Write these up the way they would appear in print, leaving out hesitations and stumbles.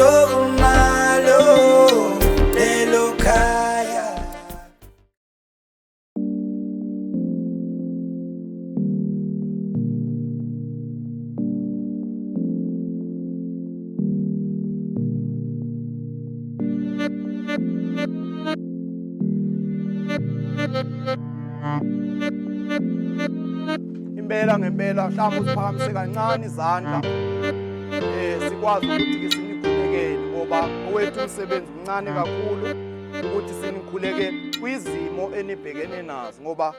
Ntokomalo lelo khaya. Impela ngempela mhlawumbe usiphakamise kancane izandla, sikwazi ukuthi ke sinikhulekele, ngoba owethu umsebenzi umncane kakhulu ukuthi sinikhuleke kwizimo enibhekene nazo, ngoba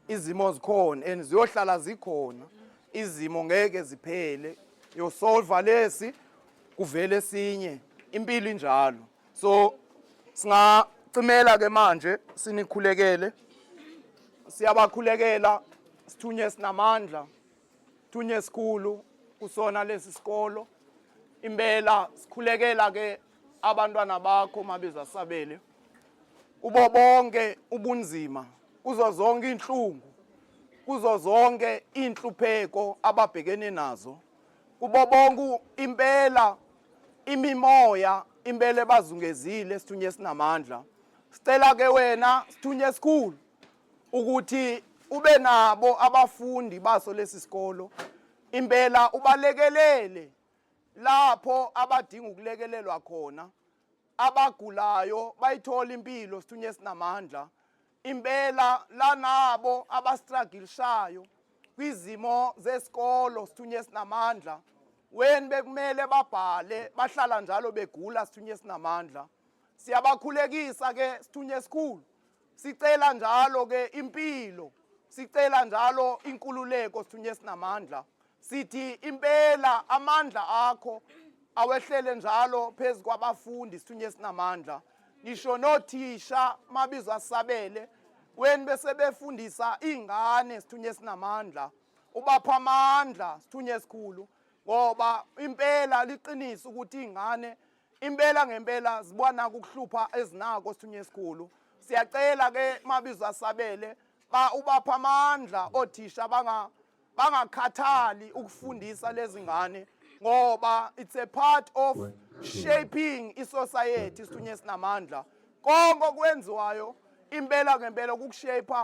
izimo zikhona and ziyohlala zikhona. Izimo ngeke ziphele, yosolva lesi kuvele esinye, impilo injalo. So singacimela ke manje sinikhulekele. Siyabakhulekela sithunye sinamandla, thunye esikhulu kusona lesi sikolo. Impela sikhulekela ke abantwana bakho mabiza sabele kubo bonke ubunzima, kuzo zonke inhlungu, kuzo zonke inhlupheko ababhekene nazo, kubo bonke impela imimoya impela ebazungezile. Sithunye esinamandla, sicela ke wena sithunye esikhulu ukuthi ube nabo abafundi baso lesi sikolo, impela ubalekelele lapho abadinga ukulekelelwa khona. Abagulayo bayithola impilo, sithunye esinamandla. Impela lanabo abastrugglishayo kwizimo zesikolo, sithunye esinamandla, weni bekumele babhale bahlala njalo begula, sithunye esinamandla, siyabakhulekisa ke sithunye esikhulu. Sicela njalo ke impilo, sicela njalo inkululeko, sithunye esinamandla. Sithi impela amandla akho awehlele njalo phezu kwabafundi, sithunye esinamandla, ngisho nothisha mabizo asabele weni bese befundisa ingane, sithunye esinamandla, ubapha amandla, sithunye esikhulu, ngoba impela liqiniso ukuthi ingane impela ngempela zibona ukuhlupha ezinako, sithunye esikhulu. Siyacela ke mabizo asabele ba ubapha amandla othisha, bangakhathali ukufundisa lezi ngane, ngoba it's a part of shaping isociety, sithunye esinamandla. Konke okwenziwayo impela ngempela kukushape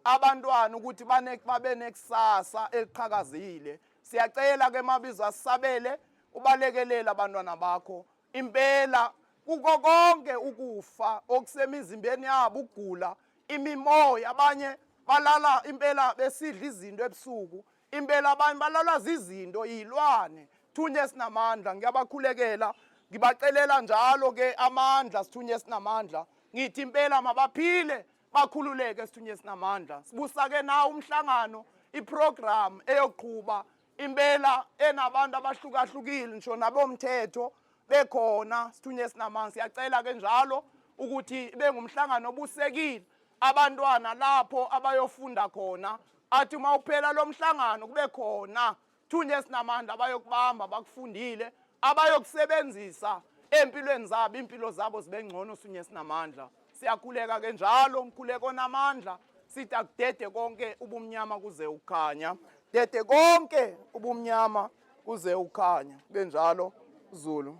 abantwana ukuthi babe nekusasa eliqhakazile. Siyacela ke mabizo asabele ubalekelela abantwana bakho impela kuko konke ukufa okusemizimbeni yabo, ukugula, imimoya. Abanye balala impela besidla izinto ebusuku, impela abanye balalwa zizinto, izilwane. Thunye esinamandla, ngiyabakhulekela, ngibacelela njalo ke amandla, sithunye esinamandla. Ngithi impela mabaphile bakhululeke, sithunye esinamandla. Sibusa ke nawo umhlangano, iprogram eyoqhuba impela enabantu abahlukahlukile, ngisho nabomthetho bekhona, sithunye esinamandla. Siyacela ke njalo ukuthi bengumhlangano obusekile, abantwana lapho abayofunda khona, athi uma uphela lo mhlangano kube khona, thunye esinamandla, abayokubamba bakufundile, abayokusebenzisa empilweni zabo, impilo zabo zibe ngcono, sinye esinamandla. Siyakhuleka ke njalo umkhuleko onamandla, sithi akudede konke ubumnyama kuze ukukhanya, dede konke ubumnyama kuze ukukhanya. Benjalo Zulu.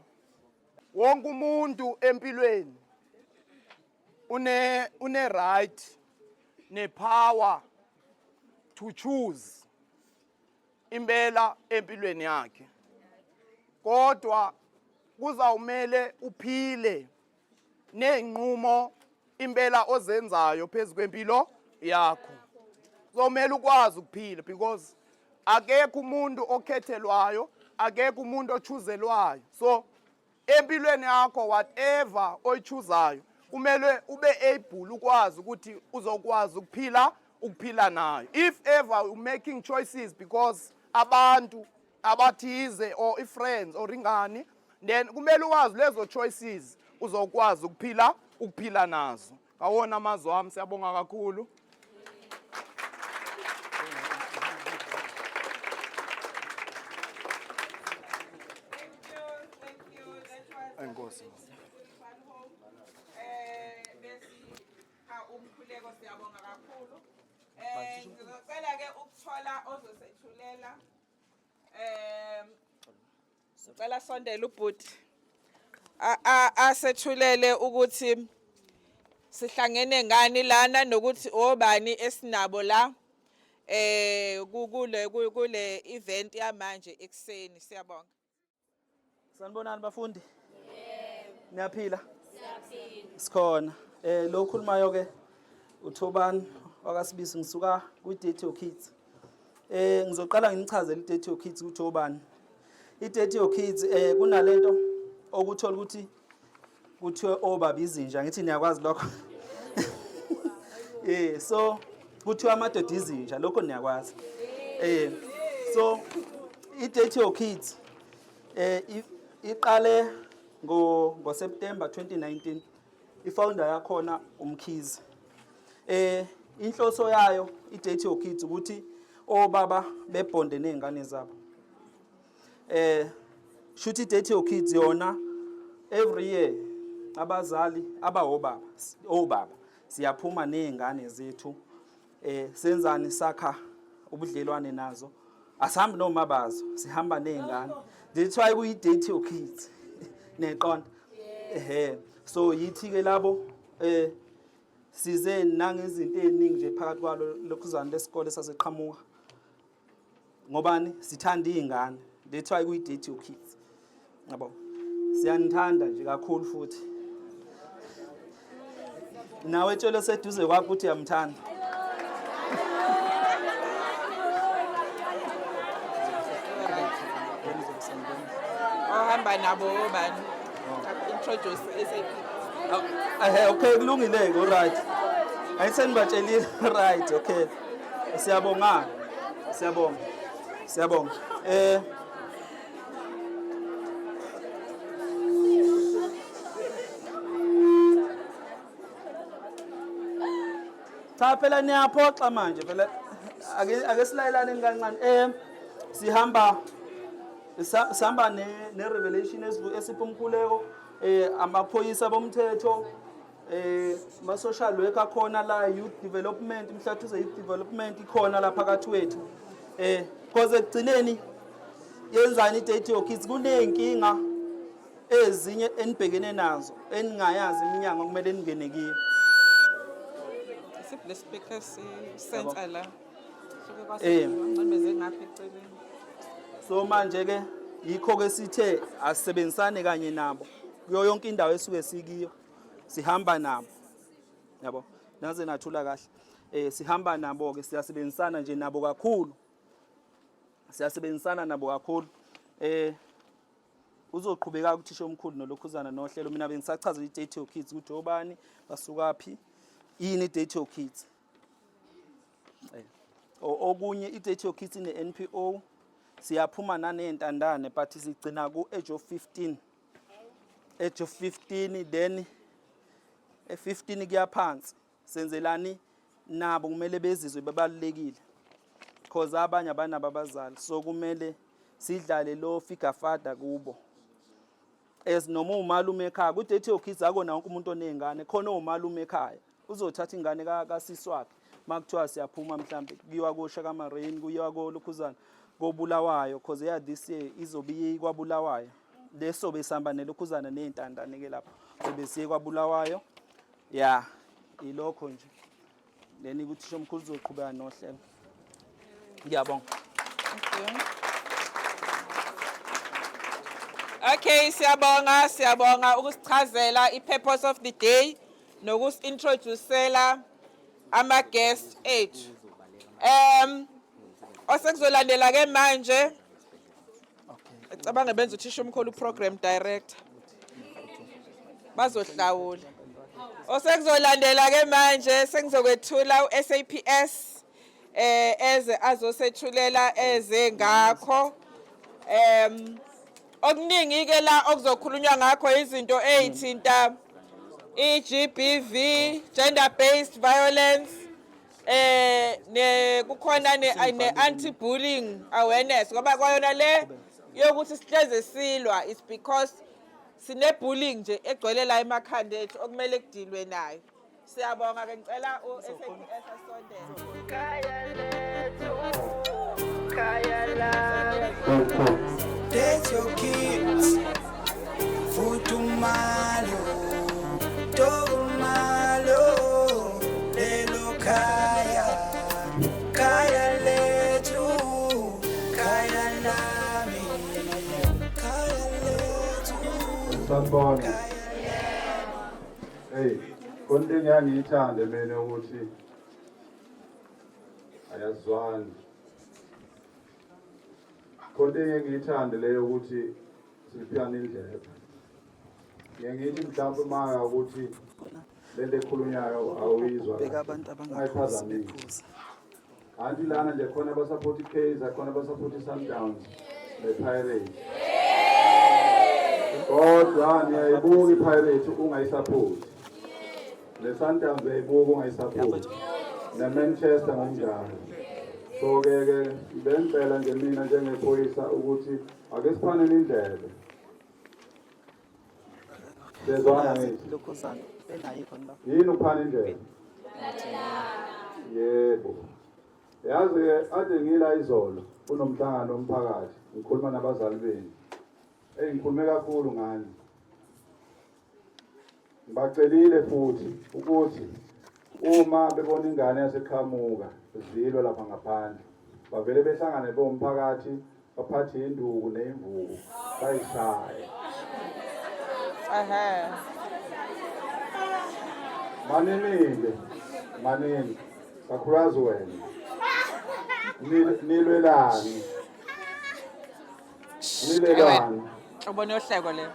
Wonke umuntu empilweni une right ne power to choose impela empilweni yakhe, kodwa kuzawumele uphile nezinqumo impela ozenzayo phezu kwempilo yakho. Kuzomela ukwazi ukuphila, because akekho umuntu okhethelwayo, akekho umuntu ochuzelwayo. So empilweni yakho, whatever oyichuzayo, kumele ube able ukwazi ukuthi uzokwazi ukuphila nayo. If ever you making choices because abantu abathize or i-friends or ingane, then kumele uwazi lezo choices uzokwazi ukuphila nazo. Ngawona amazwi ami, siyabonga kakhulu. Thank you, thank you. That was Enkosi. Besipha umkhuleko, siyabonga kakhulu. Ngizocela ke ukuthola ozosethulela. Ngicela sondela ubhuti. Asethulele ukuthi sihlangene ngani lana nokuthi obani esinabo la kule event yamanje ekuseni. Siyabonga. Sanibonani bafundi. Yebo. Niyaphila? Siyaphila. Sikhona. Lo khulumayo ke uThobani wakaSibisi, ngisuka kwi-Date Your Kids. Ngizoqala nginichazele i-Date Your Kids ukuthi obani. I-Date Your Kids, kunalento okuthola ukuthi kuthiwe obaba izinja, ngithi niyakwazi lokho. So kuthiwa amadoda izinja, lokho niyakwazi. So i-Date Your Kids iqale ngo September 2019. I-founder yakhona uMkhize. Inhloso yayo i-Date Your Kids ukuthi obaba bebonde nezingane zabo. Shuthi i-Date Your Kids yona every year abazali abawobaba, obaba siyaphuma nezingane zethu, senzani, sakha ubudlelwane nazo. Asihambi noma bazo, sihamba nezingane. That's why kuyi Date Your Kids, neqonda. Ehe, so yithi ke labo size nangezinto eziningi nje phakathi kwalo lokhuzana lesikole saseqhamuka, ngobani sithanda izingane. That's why kuyi Date Your Kids, yabo. Siyanithanda nje kakhulu, futhi nawe tshelo seduze kwakho ukuthi uyamthanda. Ohamba nabo obani? Introduce SAP. Eh, okay, kulungile ke, alright. Ayisenibatshelile, right, okay. Siyabonga. Siyabonga. Siyabonga. Cha phela niyaphoxa manje phela, ake silayelane kancane. Sihamba sihamba ne revelation esipha umkhuleko, amaphoyisa bomthetho, ma social worker khona la, youth development, Mhlathuze Youth Development ikhona la phakathi wethu. Because ekugcineni yenzani i-Date Your Kids, kuney'nkinga ezinye enibhekene nazo eningayazi iminyango kumele ningene kiyo. Isiphi le speaker si sensor la? Suke kwase ngapha eceleni. So manje ke yikho ke sithe asisebenzisane kanye nabo kuyo yonke indawo esuke sikiyo, sihamba nabo, yabo. Naze nathula kahle. Sihamba nabo ke, siyasebenzisana nje nabo kakhulu, siyasebenzisana nabo kakhulu. Uzoqhubeka uthisha omkhulu nolokhuzana nohlelo. Mina bengisachaza i-Date Your Kids ukuthi obani, basukaphi, yini i-Date Your Kids. Okunye i-Date Your Kids ine-NPO, siyaphuma naney'ntandane, but sigcina ku-age of 15, age of 15, then e-15 kuya phansi. Senzelani nabo kumele bezizwe bebalulekile, because abanye abanabo abazali, so kumele sidlale lo figure father kubo as noma umalume ekhaya. Ku-Date Your Kids akona wonke umuntu oney'ngane khona. Umalume ekhaya uzothatha ingane kasisi wakhe uma kuthiwa siyaphuma, mhlambe kuyiwa koShaka Marine, kuyiwa kolokhuzana koBulawayo, cause yeah, this year izobe iye kwaBulawayo. Leso besihamba nelokhuzana ney'ntandane-ke lapho, sobe siye kwaBulawayo. Ya, ilokho nje. Then uthisha omkhulu uzoqhubeka nohlelo. Ngiyabonga. Thank you. Okay, siyabonga, siyabonga ukusichazela i-purpose of the day nokusi-introducela ama-guest ethu. Osekuzolandela ke manje, cabanga benza uthisha omkhulu program director. Bazohlawula. Osekuzolandela ke manje, sengizokwethula u-SAPS eze azosethulela eze ngakho. Okuningi ke la okuzokhulunywa ngakho izinto ezithinta i-GBV, gender based violence, ne kukhona ne anti bullying awareness, ngoba kwayona le yokuthi sihleze silwa is because sine bullying nje egcwele la emakhanda ethu okumele kudilwe nayo. Siyabonga ke, ngicela u-SAPS asondele. Khaya lethu, khaya lami. Date your kids. Futuma. Sanibona. Hey, khona into engiyangiyithande mina ukuthi ayazwani. Khona into engiyithande leyo ukuthi siphiyana indlebe. Ngiye ngithi mhlawumbe uma ukuthi lento ekhulunywayo awuyizwa Bheka kahle, abantu abangaphuzi ungayiphazamisi. bephuza. Kanti lana nje khona abasupport i-Kaizer, khona abasupport i-Sundowns ne-Pirates. Kodwa niyayibuka i-Pirates ungayisupport. Ne-Sundowns uyayibuka ungayisupport. Ne-Manchester ngokunjalo. So ke ke bengicela nje mina njengephoyisa ukuthi ake siphaneni indlebe. Sezwana ngithi. Lokhuzana benayo khona la. Yini ukuphana indlebe? Yebo. Yazi-ke ade ngila izolo kunomhlangano womphakathi ngikhuluma nabazali benu. Eyi ngikhulume kakhulu ngani. Ngibacelile futhi ukuthi uma bebona ingane yaseqhamuka zilwa lapha ngaphandle bavele behlangane bewumphakathi baphathe induku neyimvuku bayishaye. Ehhe. Manini-ke, manini, kakhulukazi wena. Nilwelani? Nilwelani? Ubona yohleko le.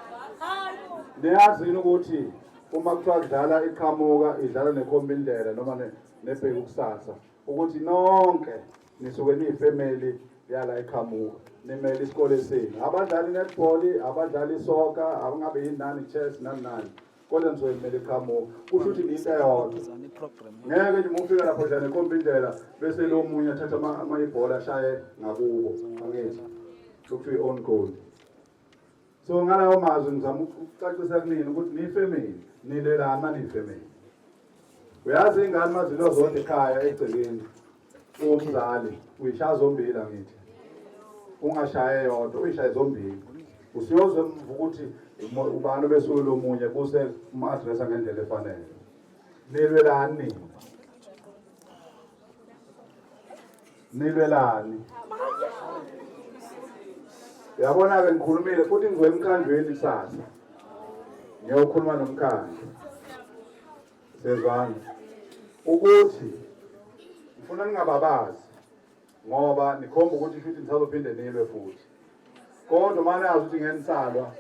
Niyazi yini ukuthi uma kuthiwa kudlala iqhamuka idlala nekhombindlela noma nebheka kusasa ukuthi nonke nisuke niyifamily yala iqhamuka nimele isikole senu, abadlali netball, abadlali soccer, abangabe yini nani, chess, nani nani, kodwa nisuke nimele iqhamuka, kusho ukuthi niyinto eyodwa. Lokhuzana iprogram. Ngeke nje uma ufika lapho dlala nekhombindlela bese lo munye athatha ama-ibhola ashaye ngakubo, angithi kuthiwa i-own goal. So ngalawo mazwi ngizama ukucacisa kunini ukuthi niyifamily, nilelani uma niyifamily. Uyazi ingane mazilo zodwa ekhaya egcekeni, umzali uyishaya zombili, angithi ungashaye eyodwa, uyishaye zombili, usuyoze emva ukuthi ubani obesuke lo munye buse uma-addressa ngendlela efanele. Nilwelani nina? Nilwelani? Uyabona-ke ngikhulumile futhi ngizoya emkhandlweni kusasa, ngiyokhuluma nomkhandlu, sezwana ukuthi ngifuna ningababazi ngoba nikhomba ukuthi futhi nisazophinde nilwe futhi, kodwa uma nazi ukuthi ngenisalwa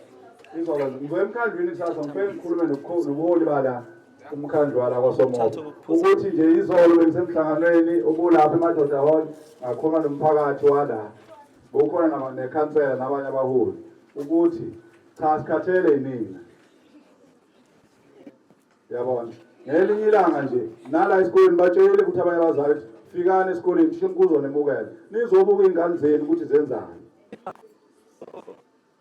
izoba. Ngizoya emkhandlwini kusasa, ngifike ngikhulume nobuholi bala umkhandlu wala kwaSomoba ukuthi nje izolo bengisemhlanganweni obulapha eMadoda Hall, ngakhuluma nomphakathi wala, bukhona nekhansela nabanye abaholi ukuthi cha, sikhathele yinina. Yabona, ngelinye ilanga nje nala esikoleni batshele ukuthi abanye abazali ukuthi fikani esikoleni thisha kuzonemukela, nizobuka iy'ngane zenu ukuthi zenzani.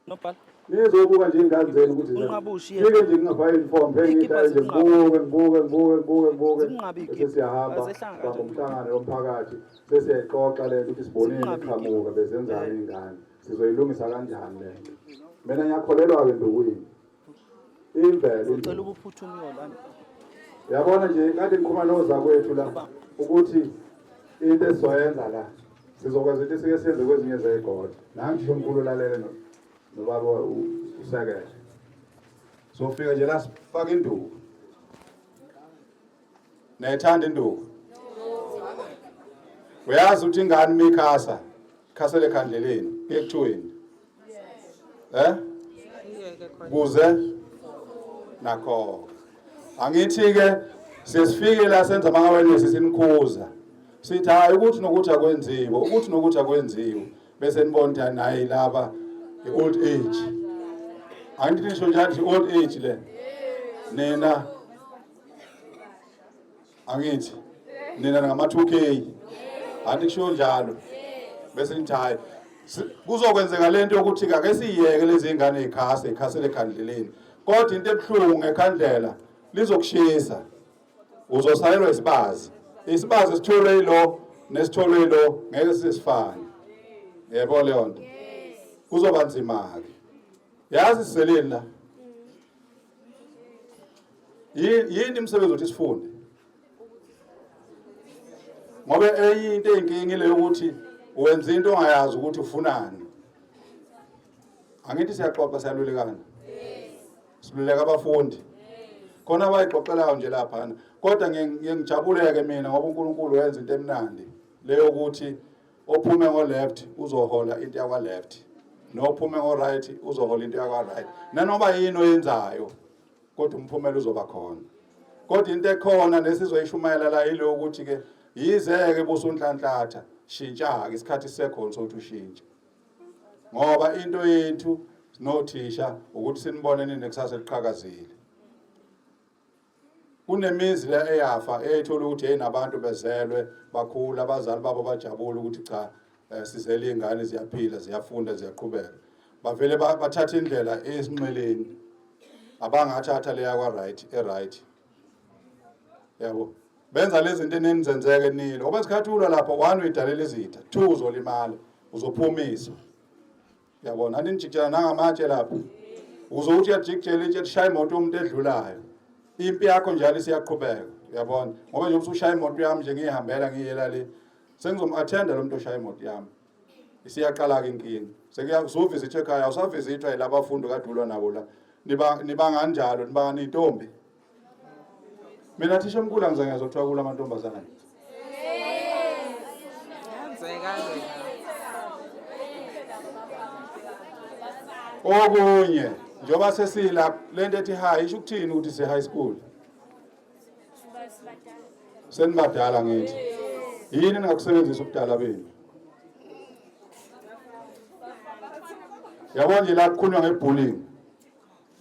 Nobhala. Nizobuka nje iy'ngane zenu ukuthi zenzani. Unqabe ushiye. Fike nje ngingafaki uniform, phela Iy'kibha ngihlale nje zinqabe. ngibuke, ngibuke, ngibuke, ngibuke, ngibuke, Zinqabe bese iy'kibha. siyahamba, Azehlanga bamba kanjani? umhlangano womphakathi, sesiyayixoxa le nto ukuthi sibonile Zinqabe iqhamuka iy'kibha. bezenzani iy'ngane, sizoyilungisa kanjani le nto. Mina ngiyakholelwa-ke ndukwini imvelo Ngicela induku. ukuphuthume uyolanda. Yabona nje kade ngikhuluma nozakwethu la ukuthi into esizoyenza la, sizokwenza into esike siyenze kwezinye zey'kole. Nangisho umkhulu ulalele nobaba usekele. Sofika nje la sifake induku. Niyayithanda induku? Uyazi ukuthi ingane uma ikhasa ikhasele ekhandleleni kuye kuthiweni? Eh? Iyeke khona. Kuze nakho angithi-ke sesifike la senza ama-awareness, sinikhuza sithi hhayi ukuthi nokuthi akwenziwe, ukuthi nokuthi akwenziwe, bese nibona ukuthi hayi, nayi laba i-old age, angithi nisho njalo nje i-old age le nina, angithi nina ngama-2K, angithi kushiwo njalo, bese nithi hhayi kuzokwenzeka lento yokuthi ake siyiyeke lezi ngane ikhase ikhasele ekhandleleni, kodwa into ebuhlungu ngekhandlela lizokushisa, uzosalelwa isibazi, isibazi esitholwe yilo nesitholwe yilo ngeke sisifane. Yebo, leyo nto kuzoba nzima-ke. Yazi siseleni la, yini umsebenzi ukuthi sifunde, ngoba enye into eyinkinga ile yokuthi wenza into ongayazi ukuthi ufunani. Angithi siyaxoxa, siyalulekana? Siluleka abafundi. Khona abayixoxelayo nje laphana. Kodwa ngiye ngijabuleke mina ngoba uNkulunkulu wenza into emnandi leyo ukuthi ophume ngo left uzohola into yakwa left. Nophume ngo right uzohola into yakwa right. Nanoma yini oyenzayo kodwa umphumela uzoba khona. Kodwa into ekhona nesizoyishumayela la ile ukuthi ke yize-ke busunhlanhlatha shintsha-ke isikhathi sisekhona sokuthi ushintshe. Ngoba into yethu sinothisha ukuthi sinibone ninekusasa eliqhakazile. Kunemizi le eyafa eyayithola ukuthi hey nabantu bezelwe bakhula abazali babo bajabula ukuthi cha eh, sizele iy'ngane ziyaphila ziyafunda ziyaqhubeka. Bavele bathatha indlela esinxeleni. Abangathatha leya kwa-right e-right. Yabo. Benza lezi zinto enizenzeke nilo. Ngoba isikhathi ulwa lapho one uyidalela izitha, two uzolimala, uzophumisa. Yabona, aninijikelana nangamatshe lapho. Uzokuthi uyajikijela itshe lishaya imoto yomuntu edlulayo. Impi yakho njalo isiyaqhubeka, uyabona? Ngoba nje usushaya imoto yami nje ngiyihambela ngiyela le. Sengizom-attenda lo muntu oshaya imoto yami. Isiyaqala-ke inkinga. Sekuya-usuvisithwa ekhaya, awusavisithwa yilaba bafundi okade ulwa nabo la. Niba niba kanjalo, niba niyintombi. Mina thisha omkhulu angizange ngezwa kuthiwa kula amantombazane. Okunye njengoba sesila lento ethi high isho ukuthini ukuthi se high school? Senibadala ngithi. Yini ningakusebenzisa ubudala benu? Yabo nje la kukhulunywa ngebullying.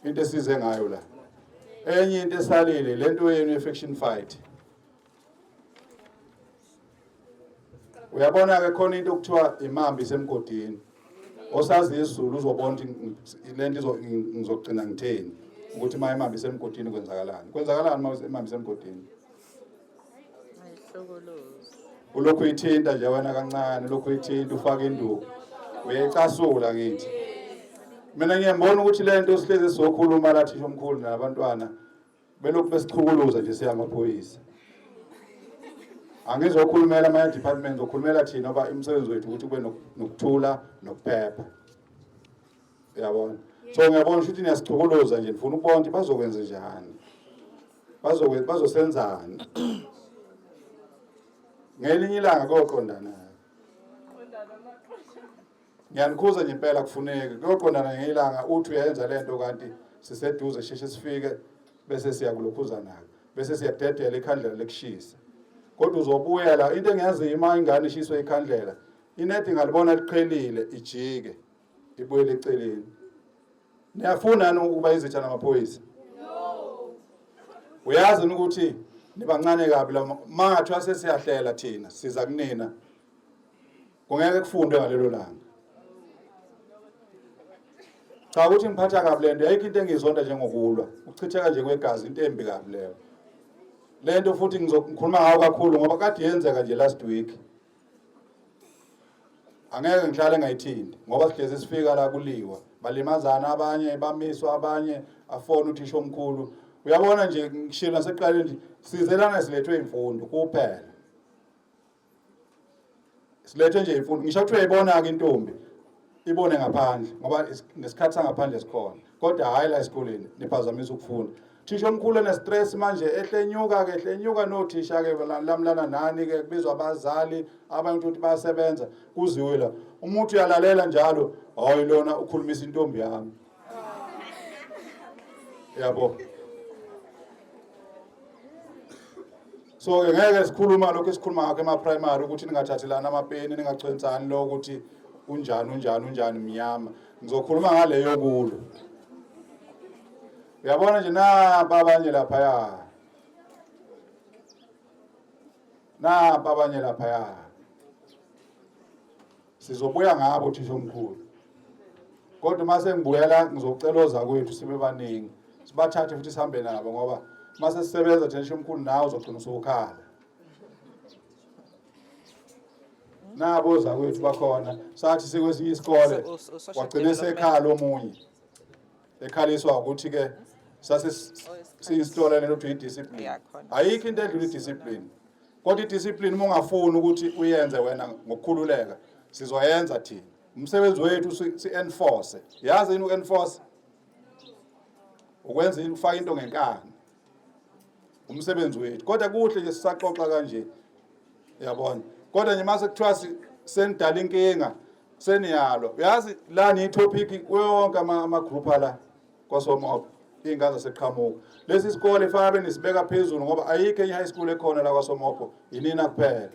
Into esize ngayo la. Enye into esalile lento yenu ye-faction fight. Uyabona ke khona into okuthiwa imambi isemgodini. Osazi isiZulu uzobona ukuthi lento ngizogcina ngitheni ukuthi uma imambi isemgodini kwenzakalani. Kwenzakalani uma imambi isemgodini? Ulokhu uyithinta nje wena kancane, ulokhu uyithinta ufaka induku. Uyayicasula ngithi. Mina ngiyambona ukuthi le nto sihlezi sizokhuluma la thisha omkhulu nabantwana belokhu besichukuluza nje siyamaphoyisa. Angizokhulumela ama department, ngizokhulumela thina ngoba umsebenzi wethu ukuthi kube nokuthula nokuphepha. Uyabona? So ngiyabona ukuthi niyasichukuluza nje nifuna ukubona ukuthi bazokwenza njani. Bazokwenza bazosenzani. Ngelinye ilanga koqondana. Ngiyanikhuza nje impela kufuneki kuyoqondana ngelanga uthi uyenza lento kanti siseduze sheshe sifike bese siyakulokhuza nako bese siyadedela ikhandlela lekushisa kodwa uzobuyela into engiyaziyo uma ingane ishiswe ikhandlela inedi ngalibona liqhelile ijike ibuyele eceleni niyafuna yini ukuba izitha namaphoyisa uyazi ukuthi nibancane kabi la mangathiwa sesiyahlela thina siza kunina Kungeke kufundwe ngalelo langa. Cha ukuthi ngiphatha kabi lento ayikho into engizonda njengokulwa. Ukuchitheka nje kwegazi into embi kabi leyo. Lento futhi ngizokhuluma ngayo kakhulu ngoba kade yenzeka nje last week. Angeke ngihlale ngayithinti ngoba sihlezi sifika la kuliwa. Balimazana abanye, bamiswa abanye, afona uthisha omkhulu. Uyabona nje ngishilo naseqaleni nje sizelana silethwe imfundo kuphela. Silethe nje imfundo ngisho kuthiwa uyayibona-ke intombi ibone ngaphandle ngoba nesikhathi sangaphandle sikhona kodwa hhayi la esikoleni niphazamisa ukufunda thisha omkhulu ene-stress manje ehle enyuka-ke ehle enyuka nothisha-ke lamlana nani-ke kubizwa abazali abanye ukuthi bayasebenza kuziwe la umuntu uyalalela njalo hayi lona ukhulumisa intombi yami yabo So ke ngeke sikhuluma lokho esikhuluma ngakho ema primary ukuthi ningathathelani amapeni ningachwensani lo ukuthi unjani unjani unjani mnyama. Ngizokhuluma ngaleyo kulo. Uyabona nje napa abanye lapha ya. Napa abanye lapha ya. Sizobuya ngabo thisha omkhulu. Kodwa uma sengibuyela ngizocela ozakwethu sibe baningi. Sibathathe futhi sihambe nabo ngoba uma sesisebenza thina thisha omkhulu nawe uzogcina usukhala. Nabo ozakwethu bakhona sathi sikwesinye isikole wagcina sekhala omunye. Ekhaliswa ukuthi ke sase si-installa lento kuthiwa i-discipline. Ayikho into edlula i-discipline. Kodwa i-discipline uma ungafuni ukuthi uyenze wena ngokukhululeka sizoyenza thina. Umsebenzi wethu si-enforce. Yazi yini uku-enforce? Ukwenza ufaka into ngenkani. Umsebenzi wethu. Kodwa kuhle nje sisaxoxa kanje. Yabona. Kodwa nje mase kuthiwa senidala inkinga seniyalwa. Uyazi la ni topic kuyo wonke ama group ala kwaSomopho iy'ngane zaseqhamuka. Lesi sikole fanele benisibeka phezulu ngoba ayikho enye high school ekhona la kwaSomopho yinina kuphela.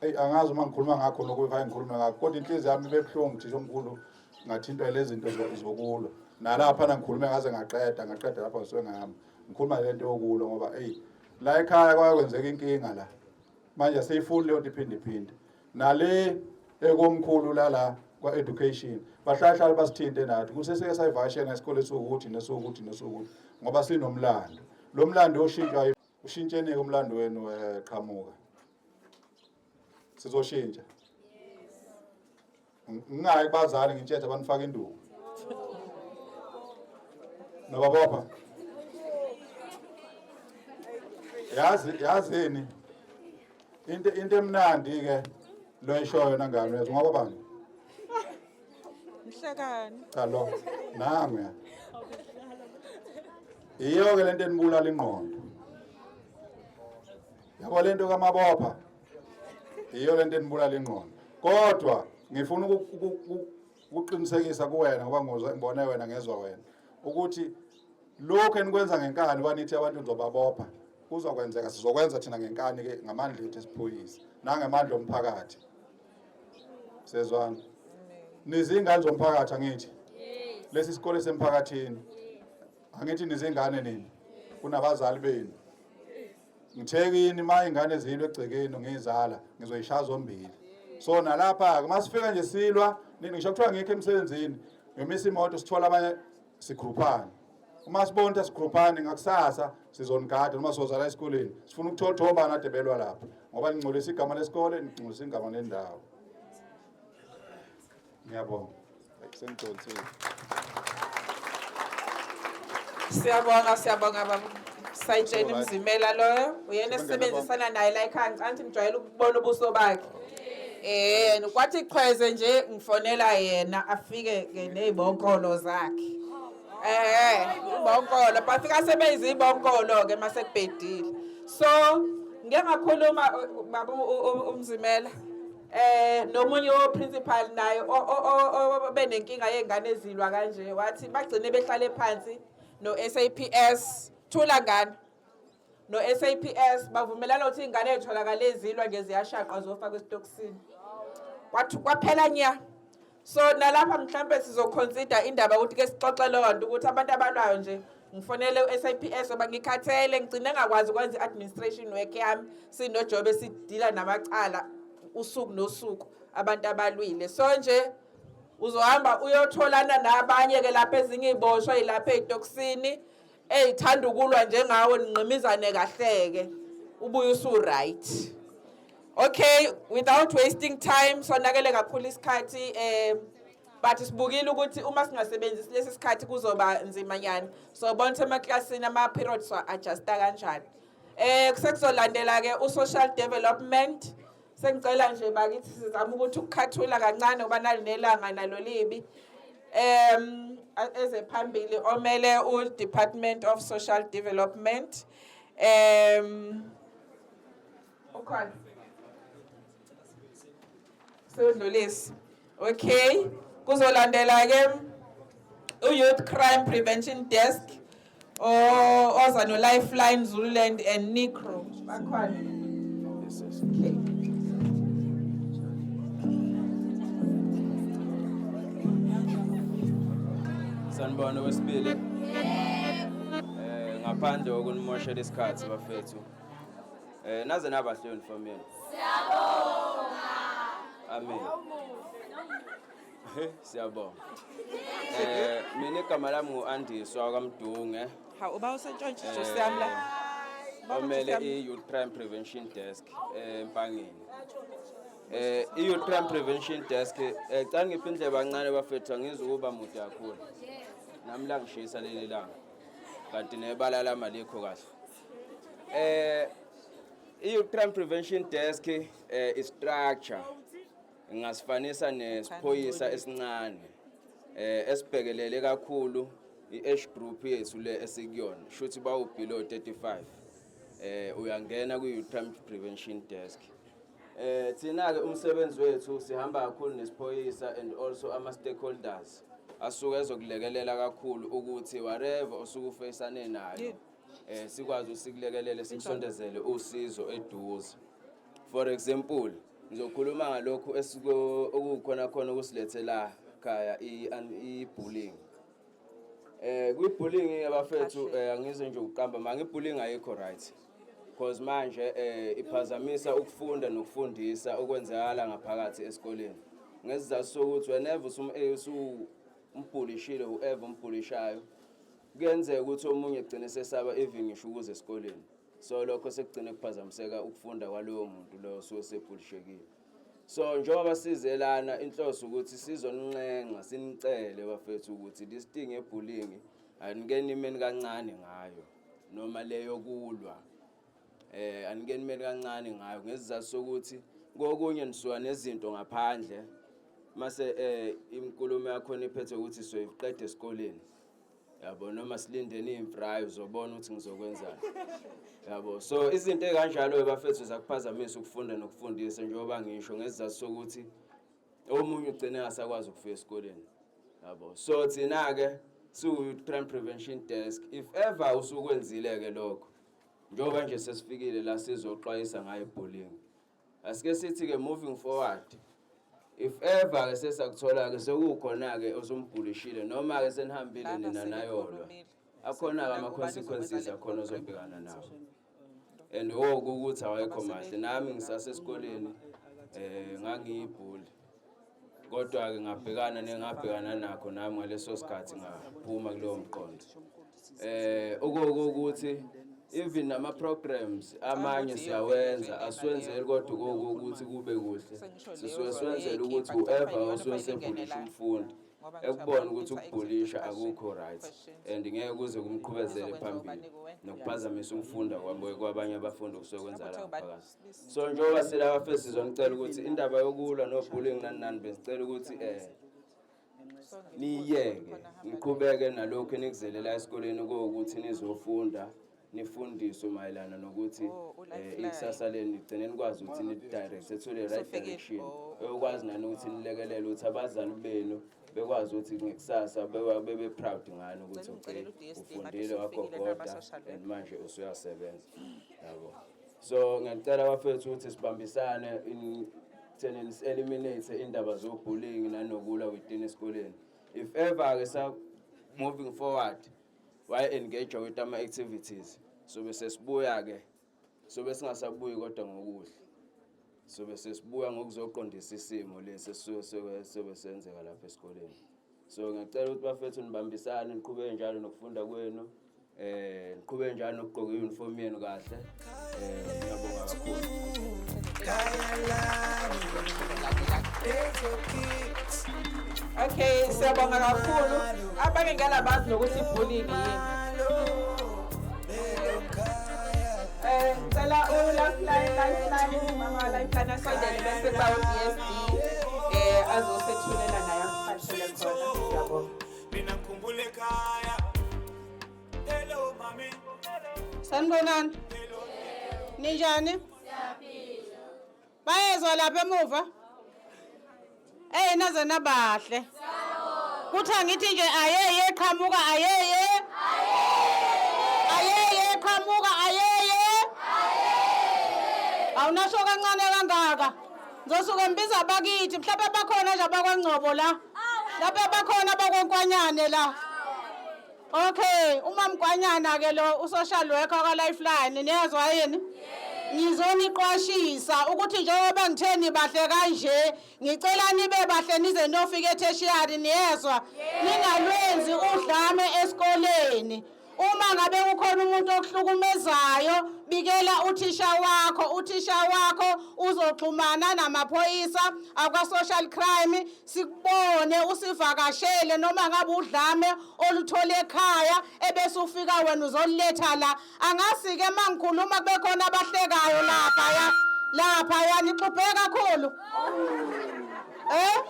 Eyi angazi uma ngikhuluma ngakho lokhu befake ngikhulume ngakho kodwa inhliziyo yami ibebuhlungu thisha omkhulu ngathintwa lezi zinto zokulwa nalapha ngikhulume ngaze ngaqeda ngaqeda lapha ngisuke ngahamba ngikhuluma le nto yokulwa ngoba eyi la ekhaya kwake kwenzeka inkinga la manje asiyifuni leyo nto iphinde iphinde nale ekomkhulu lala kwa-education bahlalahlale basithinte nathi kuseseke sayivakashela isikole esiwukuthi nesiwukuthi nesiwukuthi ngoba sinomlando lo mlando oshintshwa ushintsheni umlando wenu qhamuka sizoshintsha ngingayi kubazali ngitshethe banifaka induku nobabopha yazi yazini into into emnandi ke lo ishoyo nangane uyazi ngoba bani Mhlekani. Cha lo nangu ya. Iyo ke lento enibulala ingqondo. Yabo lento kaMabopha. Iyo lento enibulala ingqondo. Kodwa ngifuna ukuqinisekisa kuwena ngoba ngibone wena ngezwa wena ukuthi lokhu enikwenza ngenkani banithi abantu nizobabopha kuzokwenzeka sizokwenza thina ngenkani ke ngamandla ethu esiphoyisa nangemandla omphakathi Sezwana. Nizingane zomphakathi angithi? Lesi sikole semphakathini. Angithi nizingane nini? Kunabazali benu. Ngithe kini uma ingane zilwe egcekeni ngizala ngizoyishaya zombili. So nalapha ke masifika nje silwa nini ngisho kuthiwa ngikho emsebenzini ngimisa imoto sithola abanye sigruphane. Uma sibona ukuthi asigruphani ngakusasa sizonigada noma sozala esikoleni. Sifuna ukuthola ukuthi obani ade belwa lapha ngoba ningcolisa igama lesikole ningcolisa igama lendawo. Ngiyabonga. Sengidonsile. Siyabonga siyabonga baba. Sayitsheni Mzimela loyo uyena esisebenzisana naye la ekhaya ngicela ngijwayele ukubona ubuso bakhe. Eh kwathi chweze nje ngifonela yena afike ke nezibonkolo zakhe. Eh ibonkolo bafika sebenza ibonkolo ke mase kubhedile. So ngeke ngakhuluma baba uMzimela eh nomunye wo principal naye obenenkinga yengane ezilwa kanje wathi bagcine behlale phansi no SAPS thula ngane no SAPS bavumelana ukuthi ingane etholakala ezilwa ngeziyashaqa zofakwa esitokisini kwathi kwaphela nya so nalapha mhlambe sizoconsider indaba ukuthi ke sixoxe leyo nto ukuthi abantu abalwayo nje ngifonele u-SAPS ngoba ngikhathele ngigcine ngakwazi ukwenza i-administration work yami sinojobe sidila namacala usuku nosuku abantu abalwile so nje uzohamba uyotholana nabanye ke lapha ezinye iziboshwa yilapha ey'tokisini ey'thanda ukulwa njengawe ninqimizane kahleke ubuye usu-right okay without wasting time sonakele kakhulu isikhathi eh but sibukile ukuthi uma singasebenzisi lesi sikhathi kuzoba nzimanyana so bona ukuthi emaklasini ama-periods wa-adjusta kanjani eh kusekuzolandela ke u-social development sengicela nje bakithi sizama ukuthi ukukhathula kancane ngoba nali nelanga nalo libi um eze phambili omele u-Department of Social Development um ukhona sewudlulisi okay kuzolandela ke u-Youth Crime Prevention Desk oza no-Lifeline Zululand and Nicro bakhona okay Sanibona wesibili. Eh ngaphandle kokunimoshela isikhathi bafethu. Eh naze nabahle uniform yenu. Siyabonga. Amen. Siyabonga. Eh mina igama lami ngu-Andiswa kaMdunge. Hawu uba usentshontshe nje siyami la. Omele i-Youth Crime Prevention Desk eMpangeni. Eh i-Youth Crime Prevention Desk eh cela ngiphe indlebe kancane bafethu angizwa ukuba mude kakhulu. Nami la ngishisa leli langa. Kanti nebala lami alikho kahle. Eh i-Youth Crime Prevention Desk eh is structure. Ngingasifanisa nesiphoyisa esincane esibhekelele kakhulu i-age group yethu le esikuyona, shuthi bawu below 35. Uyangena kwi-youth crime prevention desk. Thina ke umsebenzi wethu sihamba kakhulu nesiphoyisa and also ama stakeholders asuke ezokulekelela kakhulu ukuthi whatever osuke ufacane nayo sikwazi usikulekelele, sikusondezele usizo eduze. For example, ngizokhuluma ngalokhu esiko okukhona khona ukusilethela khaya, i-bullying. Kwi-bullying abafethu, angize nje ukuqamba manga, i-bullying ayikho right. Because manje iphazamisa ukufunda nokufundisa okwenzakala ngaphakathi esikoleni. Ngesizathu sokuthi whenever usumbulishile whoever umbhulishayo, kuyenzeka ukuthi omunye egcine sesaba even ngisho ukuza esikoleni. So lokho sekugcine kuphazamiseka ukufunda kwaloyo muntu loyo osuke sebhulishekile. So njengoba size lana, inhloso ukuthi sizonincenga, sinicele bafethu ukuthi this thing ye-bullying anike nimeni kancane ngayo, noma leyo kulwa anike nimeni kancane ngayo, ngesizathu sokuthi kokunye nisuka nezinto ngaphandle, mase inkulumo yakhona iphethe ukuthi soyiqeda esikoleni, yabo, noma silindeni imfry, uzobona ukuthi ngizokwenzani, yabo. So izinto ey'kanjalo-ke bafethu zakuphazamisa ukufunda nokufundisa, njengoba ngisho, ngesizathu sokuthi omunye ugcine engasakwazi ukufika esikoleni, yabo. So thina-ke siwu-crime prevention desk, if ever usukwenzile-ke lokho, njengoba nje sesifikile la sizoxwayisa ngayo i-bullying, asike sithi-ke moving forward, if ever-ke sesakuthola-ke sekukhona-ke osumbhulishile noma-ke senihambile Lana nina nayolwa, sebekhulumile. akhona-ke ama-consequences akhona ozobhekana nawo, and woku ukuthi awekho mahle. Nami ngisasesikoleni ngangiyibhuli, kodwa-ke ngabhekana nengabhekana nakho nami ngaleso sikhathi, ngaphuma kulowo mqondo. Okokuthi even nama-programs amanye siyawenza, asiwenzeli kodwa kokuthi kube kuhle, sisuke siwenzela ukuthi whoever osuke sebhulisha umfundi ekubona ukuthi ukubhulisha akukho right and ngeke kuze kumqhubezele phambili nokuphazamisa ukufunda kwabanye abafundi okusuke kwenzakala ngaphakathi. So njengoba silapha first, sizonicela ukuthi indaba yokulwa no-bullying nani nani, besicela ukuthi niyeke, niqhubeke nalokhu enikuzelela esikoleni, kuwukuthi nizofunda, nifundiswe mayelana nokuthi Oh, u-lifeline. ikusasa lenu nigcine nikwazi ukuthi ni-direct to the right Usufikile. direction, Oh. eyokwazi nani ukuthi nilekelele ukuthi abazali benu bekwazi ukuthi ngekusasa bebe proud ngani ukuthi Ngicela okay, ungicele u-DSD ngathi ufundile, usufikile wagogoda nama-social worker. and manje usuyasebenza, yabo. So ngiyacela bafethu ukuthi sibambisane in theneni si-eliminate indaba zo-bullying nanokulwa within esikoleni. If ever ke sa moving forward waye-engage with ama-activities, sobe sesibuya-ke, sobe singasabuyi kodwa ngokuhle, sobe sesibuya ngokuzoqondisa isimo lesi esisuke sobe senzeka lapha esikoleni. So ngiyacela ukuthi bafethu nibambisane, niqhubeke njalo nokufunda kwenu, niqhubeke njalo nokugqoka i-uniform yenu kahle. Ngiyabonga kakhulu. Okay, siyabonga kakhulu. Abanye ngalabazi nokuthi i-bullying yini. Ngicela u-lifeline, lifeline, mama lifeline asondele, bese kuba u-DSD azosethulela naye, asiphathele khona. Siyabonga. Mina ngikhumbula ekhaya. Hello mami. Sanibonani. Ninjani? Bayezwa lapha emuva? Eh, naze nabahle. Kuthi angithi nje ayeye qhamuka ayeye. Ayeye qhamuka ayeye. Awunasho kancane kangaka. Ngizosuke ngibiza abakithi, mhlawumbe bakhona nje abakwaNgcobo la. Lapha bakhona abakwankwanyane la. Okay, uma mkwanyana ke lo usocial worker ka Lifeline, niyazwa yini? Ngizoniqwashisa ukuthi njengoba ngithe nibahle kanje, ngicela nibe bahle nize nofika e-tertiary, niyezwa? Ningalwenzi udlame esikoleni. Uma ngabe kukhona umuntu okuhlukumezayo, bikela uthisha wakho. Uthisha wakho uzoxhumana namaphoyisa akwa-social crime, sikubone, usivakashele noma ngabe udlame oluthole ekhaya, ebese ufika wena uzoliletha la. Angasike uma ngikhuluma kube khona abahlekayo laphaya laphaya, nixubhe kakhulu. Eh?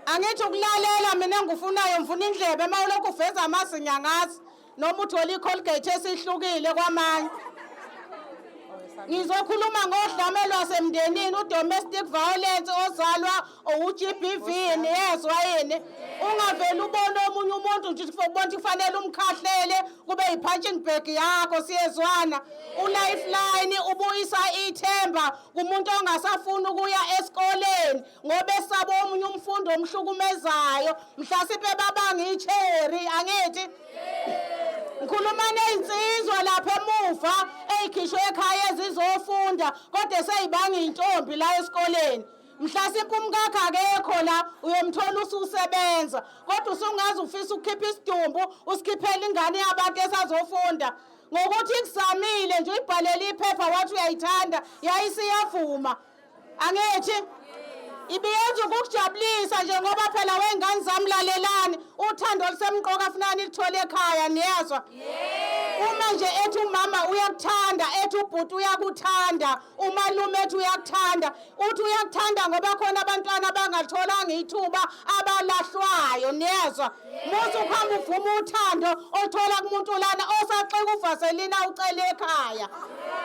Angithi ukulalela mina engikufunayo ngifuna indlebe uma ulokhu uveza amazinyo angazi noma uthole i-Colgate esihlukile kwamanye. Ngizokhuluma ngodlame lwasemndenini u-domestic violence ozalwa u-GBV niyezwa yini? Ungavele ubone omunye umuntu nje ubona ukuthi kufanele umkhahlele kube yi-punching bag yakho siyezwana. U-Lifeline ubuyisa ithemba kumuntu ongasafuni ukuya esikoleni ngoba esaba omunye umfundi omhlukumezayo mhlasimpe babanga icherry angithi ngikhuluma nezinsizwa lapha emuva ezikhishwe ekhaya ezizofunda kodwa seyibanga intombi la esikoleni mhlasimpe umkakhe akekho la uyomthola ususebenza kodwa usungaze ufisa ukukhipha isidumbu usikhiphele ingane yabantu esazofunda ngokuthi ikuzamile nje uyibhalele iphepha wathi uyayithanda yayisiyavuma angithi ibiyenza ukukujabulisa nje ngoba phela wey'ngane zami lalelani uthando olusemqoka funani lithole ekhaya niyezwa uma nje ethi umama uyakuthanda ethi ubhuti uyakuthanda umalume ethi uyakuthanda uthi uyakuthanda ngoba khona abantwana abangatholanga ithuba abalahlwayo niyezwa musa ukuhamba uvuma uthando oluthola kumuntu lana osaxeka uvaselina ucele ekhaya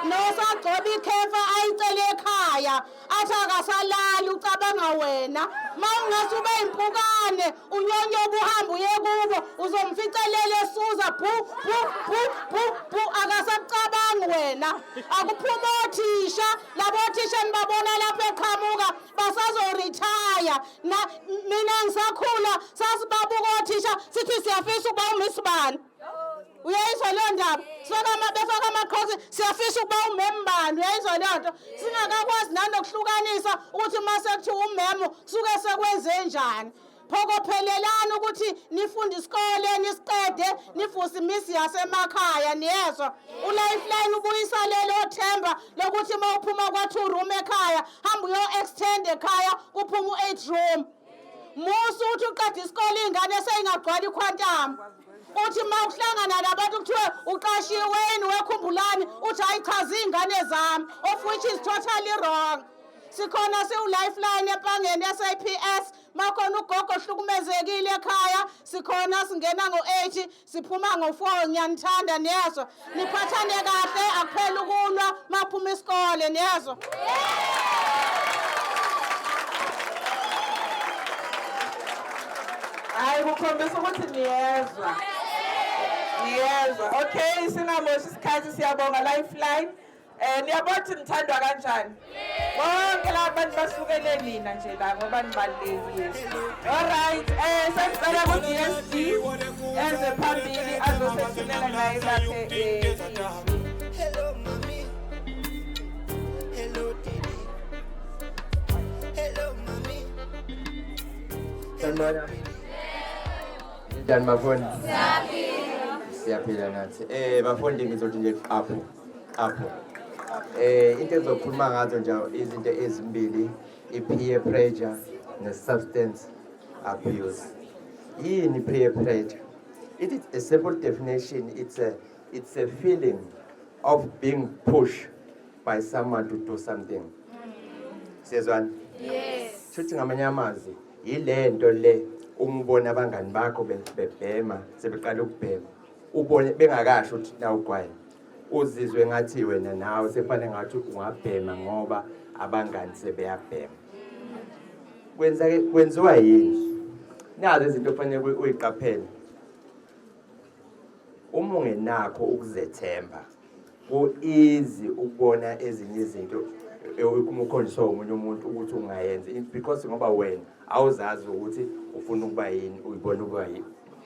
nosagcoba ikhefa ayicele ekhaya athi akasalali ucabanga wena ma ungase ube yimpukane unyonyoba uhambe uye kubo uzomficelela esuza bhu bhu bhu bhu bhu akasakucabangi wena akuphuma othisha labo othisha nibabona lapho eqhamuka basazorithaya na mina ngisakhula sasibabuka othisha sithi siyafisa ukuba umisibani uyayizwa leyo ndaba sifaka befaka amaqhosi siyafisa ukuba umem bani uyayizwa leyo nto singakakwazi nanokuhlukanisa ukuthi uma sekuthiwa umemu kusuke sekwenze njani phokophelelani ukuthi nifunde isikole nisiqede nivuse imizi yasemakhaya niyezwa uLifeline ubuyisa lelo themba lokuthi uma uphuma kwa-two room ekhaya hamba uyo-extend ekhaya kuphuma u-eight room musa ukuthi uqeda isikole iy'ngane seyingagcwala iQuantum uthi uma uhlangana nabantu kuthiwe uqashiwe yini wekhumbulani uthi hayi chaza iy'ngane zami of which is totally wrong sikhona siwu-Lifeline empangeni SAPS makhona ugogo ohlukumezekile ekhaya sikhona singena ngo-8 siphuma ngo-4 ngiyanithanda niyezwa niphathane kahle akuphela ukulwa maphuma isikole niyezwa Hayi kukhombisa ukuthi niyezwa. Niyezwa. Okay, singamoshi isikhathi siyabonga Lifeline. Niyabona ukuthi nithandwa kanjani? Bonke laba bantu basukele nina nje la ngoba nibalulekile. Alright, sesicela ku DSD eze phambili azosethulela naye lakhe Hello, mommy. Hello, daddy. Hello, mommy. Sanibona. Njani bafundi? Siyaphila. Siyaphila nathi. Bafundi ngizothi nje qaphu. Qaphu. Into ezokhuluma ngazo nje izinto ezimbili, i-peer pressure ne-substance abuse. Yini peer pressure? It is a simple definition. It's a feeling of being pushed by someone to do something. Siyezwana? Yes. Shuthi ngamanye amazwi yilento le uma ubona abangani bakho bebhema sebeqala ukubhema ubone bengakasho ukuthi na ugwayi uzizwe ngathi wena nawe sekufanele ngathi ungabhema ngoba abangani sebeyabhema kwenza kwenziwa yini nazo izinto okufanele uyiqaphele uma ungenakho ukuzethemba ku-easy ukubona ezinye izinto uma ukhonjiswa omunye umuntu ukuthi ungayenza because ngoba wena awuzazi ukuthi ufuna ukuba yini uyibona ukuba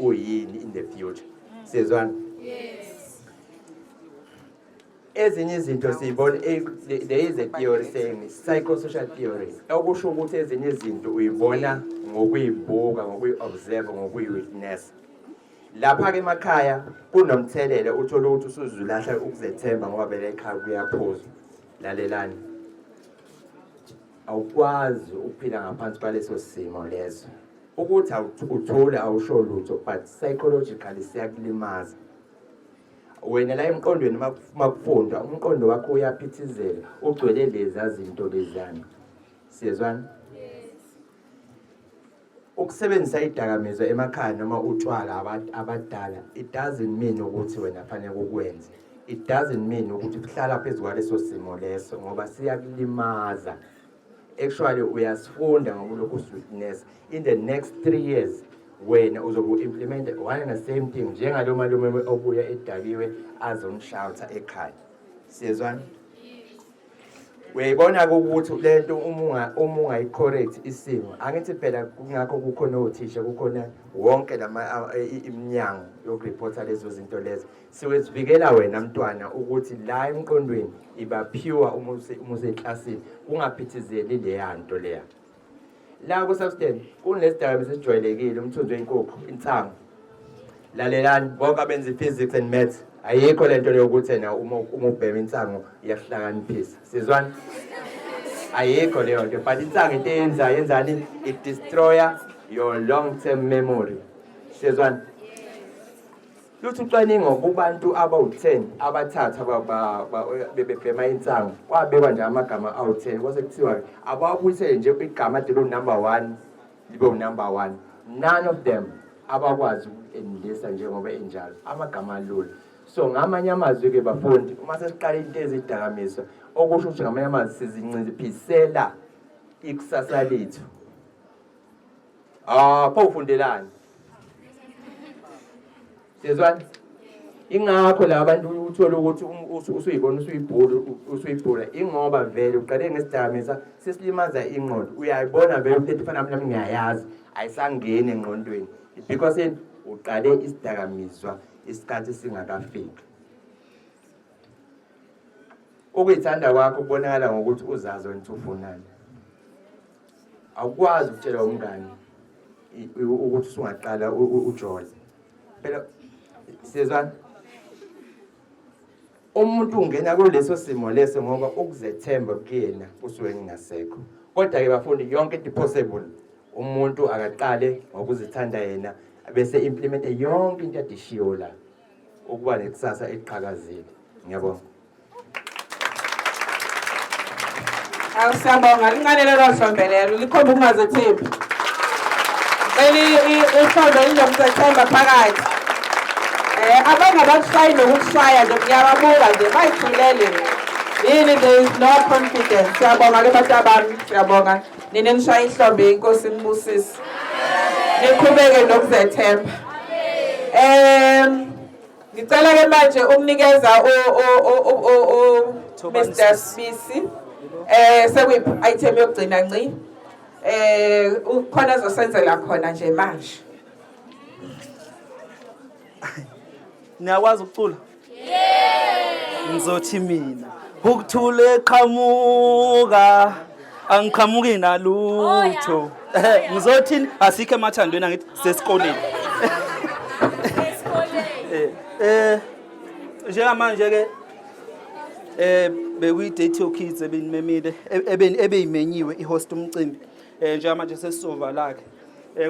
uyini in the future siyezwana Yes. Ezinye izinto siyibona there is a theory saying psychosocial theory okusho ukuthi ezinye izinto uyibona ngokuyibuka ngokuyi-observe ngokuyi-witness lapha-ke emakhaya kunomthelela uthole ukuthi usuzulahla ukuzethemba ngoba vele ekhaya kuyaphuzwa lalelani awukwazi ukuphila ngaphansi kwaleso simo leso ukuthi uthule awusho lutho but psychologically siyakulimaza wena la emqondweni makufundwa umqondo wakho uyaphithizela ugcwele leza zinto lezana siyezwana Ukusebenzisa idakamizwa emakhaya noma utshwala abadala, it doesn't mean ukuthi wena fanele ukwenze. It doesn't mean ukuthi kuhlala phezu kwaleso simo leso, ngoba siyakulimaza. Actually uyasifunda ngoba ulokhu usi-witness. In the next 3 years wena uzobe u-implement one and the same thing, njengalo malume obuya edakiwe azonishawutha ekhaya. Siyezwana? Uyayibona-ke ukuthi le nto uma ungayi-correct isimo, angithi phela kungakho kukhona othisha, kukhona wonke lama iminyango yokuripotha lezo zinto lezo. Siwezivikela wena mntwana ukuthi la emqondweni iba pure uma useklasini, kungaphithizeli leya nto leya. La ku-substance kunesidakamizwa esijwayelekile, umthunzi wenkukhu, insangu. Lalelani bonke abenza i-physics and maths, ayikho lento leyo ukuthi ena uma ubhema insangu iyakuhlakaniphisa. Sizwana? Ayikho leyo nto, but insangu into eyenzayo, yenzani? It destroya your long term memory. Sizwana? Luthi ucwaningo kubantu abawu-10 abathathu bebebhema insangu, kwabekwa nje amagama awu-10, kwase kuthiwa abawabuyisele nje igama ade liwu-number one libe u-number one. None of them abakwazi uku-enlista njengoba enjalo amagama alula. So ngamanye amazwi-ke bafundi, uma sesiqala into ezidakamizwa, okusho ukuthi ngamanye amazwi sizinciphisela ikusasa lethu. Ah, pho ufundelani? Siyezwana? Ingakho la bantu uthola ukuthi usuyibona usuyibhula, usuyibhula, ingoba vele uqale ngesidakamizwa sesilimaza ingqondo. Uyayibona vele ukuthi ifana nami ngiyayazi, ayisangeni engqondweni because yini? Uqale isidakamizwa isikhathi singakafiki. Ukuyithanda kwakho kubonakala ngokuthi uzazi wena ukuthi ufunani. Awukwazi ukutshela umngani ukuthi usungaqala ujole phela. Siyezwana? Umuntu ungena kuleso simo leso ngoba ukuzethemba kuyena kusuke kungasekho. Kodwa-ke bafundi, yonke into possible. Umuntu akaqale ngokuzithanda yena, bese implemente yonke into adishiwo la, ukuba nekusasa eliqhakazile. Ngiyabonga. Awu, siyabonga. Lincane lelo hlombe lelo, likhomba ukungazethembi. Cela ihlombe elinomzethemba phakathi. Abangabakushayi nokukushaya nje, ngiyababuka nje bayithulele. Yini? There is no confidence. Siyabonga ke bantu abami, siyabonga. Nina nishaya ihlombe, inkosi inibusise. Niqhubeke nokuzethemba. Ngicela ke manje ukunikeza u Mr Sibisi, sekuyi item yokugcina nci. Ukhona azosenzela khona nje manje. Niyakwazi ukucula? Ngizothi mina ukuthula eqhamuka angiqhamuki nalutho. Ngizothini? Asikho emathandweni, angithi sesikoleni. Njengamanje ke bekuyi Date Your Kids ebinimemile, ebeyimenyiwe i-host umcimbi. Njengamanje sesizovala ke.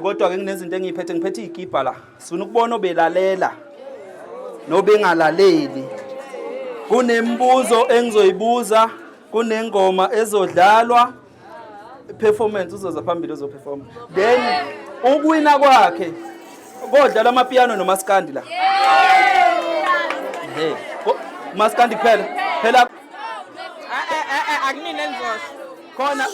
Kodwa ke kunezinto engiyiphethe, ngiphethe izikipa la. Sifuna ukubona obelalela nobengalaleli. Kunemibuzo engizoyibuza, kunengoma ezodlalwa, performance uzoza phambili uzoperform. Then ukuwina kwakhe kodlala amapiano nomaskandi la. Hey, maskandi kuphela. Phela Akunini enizosho. Khona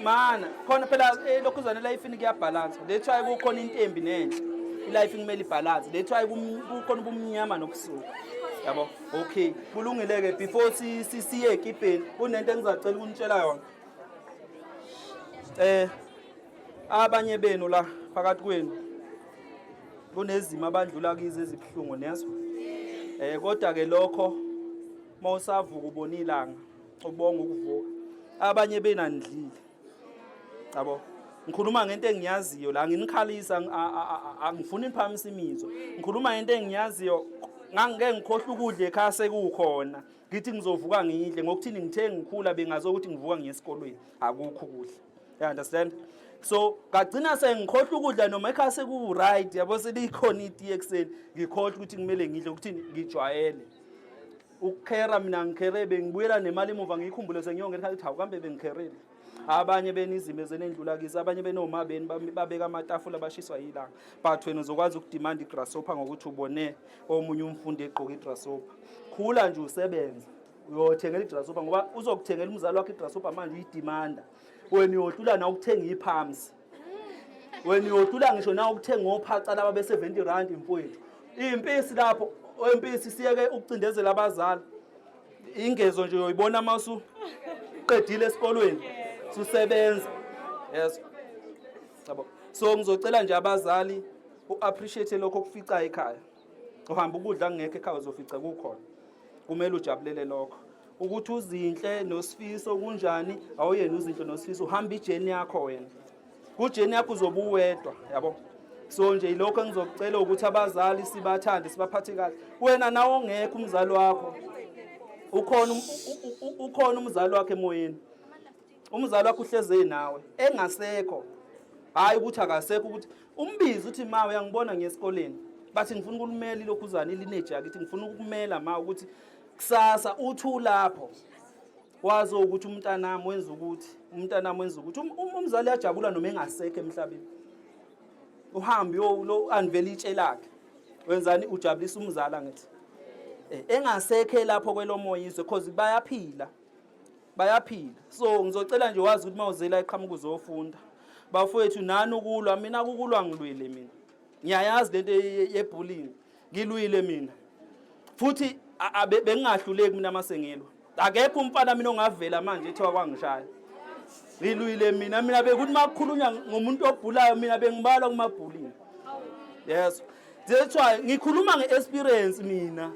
mana khona phela, lokhuzana life kuyabalance. That's why kukhona into embi nenhle. I-life kumele ibalance. That's why kukhona ubumnyama nobusuku. Yabo? Okay, kulungile ke, before si siye ekipeni kunento engizacela ukunitshela yona. Abanye benu la phakathi kwenu kunezimo abandlula kizo ezibuhlungu, nezwa. Kodwa ke lokho mawusavuka ubona ilanga, ubonga ukuvuka. Abanye benandlile. Yabo? Ngikhuluma ngento engiyaziyo la, nginikhalisa, angifuni niphakamisa imizwa. Ngikhuluma ngento engiyaziyo, ngangike ngikhohlwa ukudla ekhaya sekukhona. Ngithi ngizovuka ngidle ngokuthini, ngithe ngikhula bengazi ukuthi ngivuka ngiye esikolweni akukho ukudla. You understand? So ngagcina sengikhohlwa ukudla noma ekhaya seku right, yabo, selikhona iti ekuseni, ngikhohlwa ukuthi kumele ngidle, ukuthini, ngijwayele ukukhera. Mina ngikhere bengibuyela nemali emuva, ngiyikhumbule sengiyongena ekhaya ukuthi hawu, kambe bengikherile. Abanye benu izimo zenendlula kizo, abanye benoma benu babeka amatafula bashiswa yilanga. But wena uzokwazi ukudemand igrasshopper ngokuthi ubone omunye umfundi egqoka igrasshopper. Khula nje usebenze. Uyothengela igrasshopper ngoba uzokuthengela umzali wakho igrasshopper manje uyidemanda. Wena uyohlula na ukuthenga ipumps. Wena uyohlula ngisho na ukuthenga ophaca laba be-70 rand mfowethu. Impisi lapho, empisi siyeke ukucindezela abazali. Ingezo nje uyoyibona masu qedile esikolweni susebenza. Yes. Yabo. So ngizocela nje abazali uappreciate lokho okufica ekhaya. Uhamba ukudla kungekho ekhaya uzofica kukhona. Kumele ujabulele lokho. Ukuthi uzinhle nosifiso kunjani awuyena uzinhle nosifiso uhamba ijeni yakho wena. Kujeni yakho uzobe uwedwa yabo. So nje ilokho engizokucela ukuthi abazali sibathande sibaphathe kahle. Wena nawe ongekho umzali wakho ukhona ukhona umzali wakhe emoyeni. Umzali wakho uhleze nawe engasekho. Hayi ukuthi akasekho ukuthi umbize uthi ma uyangibona ngiyesikoleni. Bathi ngifuna ukulimela ilokhuzana ilineji yakithi ngifuna ukukumela ma ukuthi kusasa uthi ulapho wazi ukuthi umntanami wenza ukuthi umntanami wenza ukuthi umzali uyajabula noma engasekho emhlabeni. Uhambe lo anivele itshe lakhe. Wenzani ujabulisa umzala ngithi. Eh, engasekho lapho kwelomoya izwe because bayaphila. Bayaphila. So ngizocela nje wazi ukuthi mawuzela eqhamuka uzofunda. Bafowethu nani ukulwa mina kukulwa ngilwile mina. Ngiyayazi lento ye-bullying. Ngilwile mina. Futhi bengingahluleki mina masengilwa. Akekho umfana mina ongavela manje ethiwa kwangishaya. Ngilwile mina mina bekuthi makukhulunywa ngomuntu obhulayo mina bengibalwa kuma-bullying. Yes. That's why ngikhuluma nge-experience mina.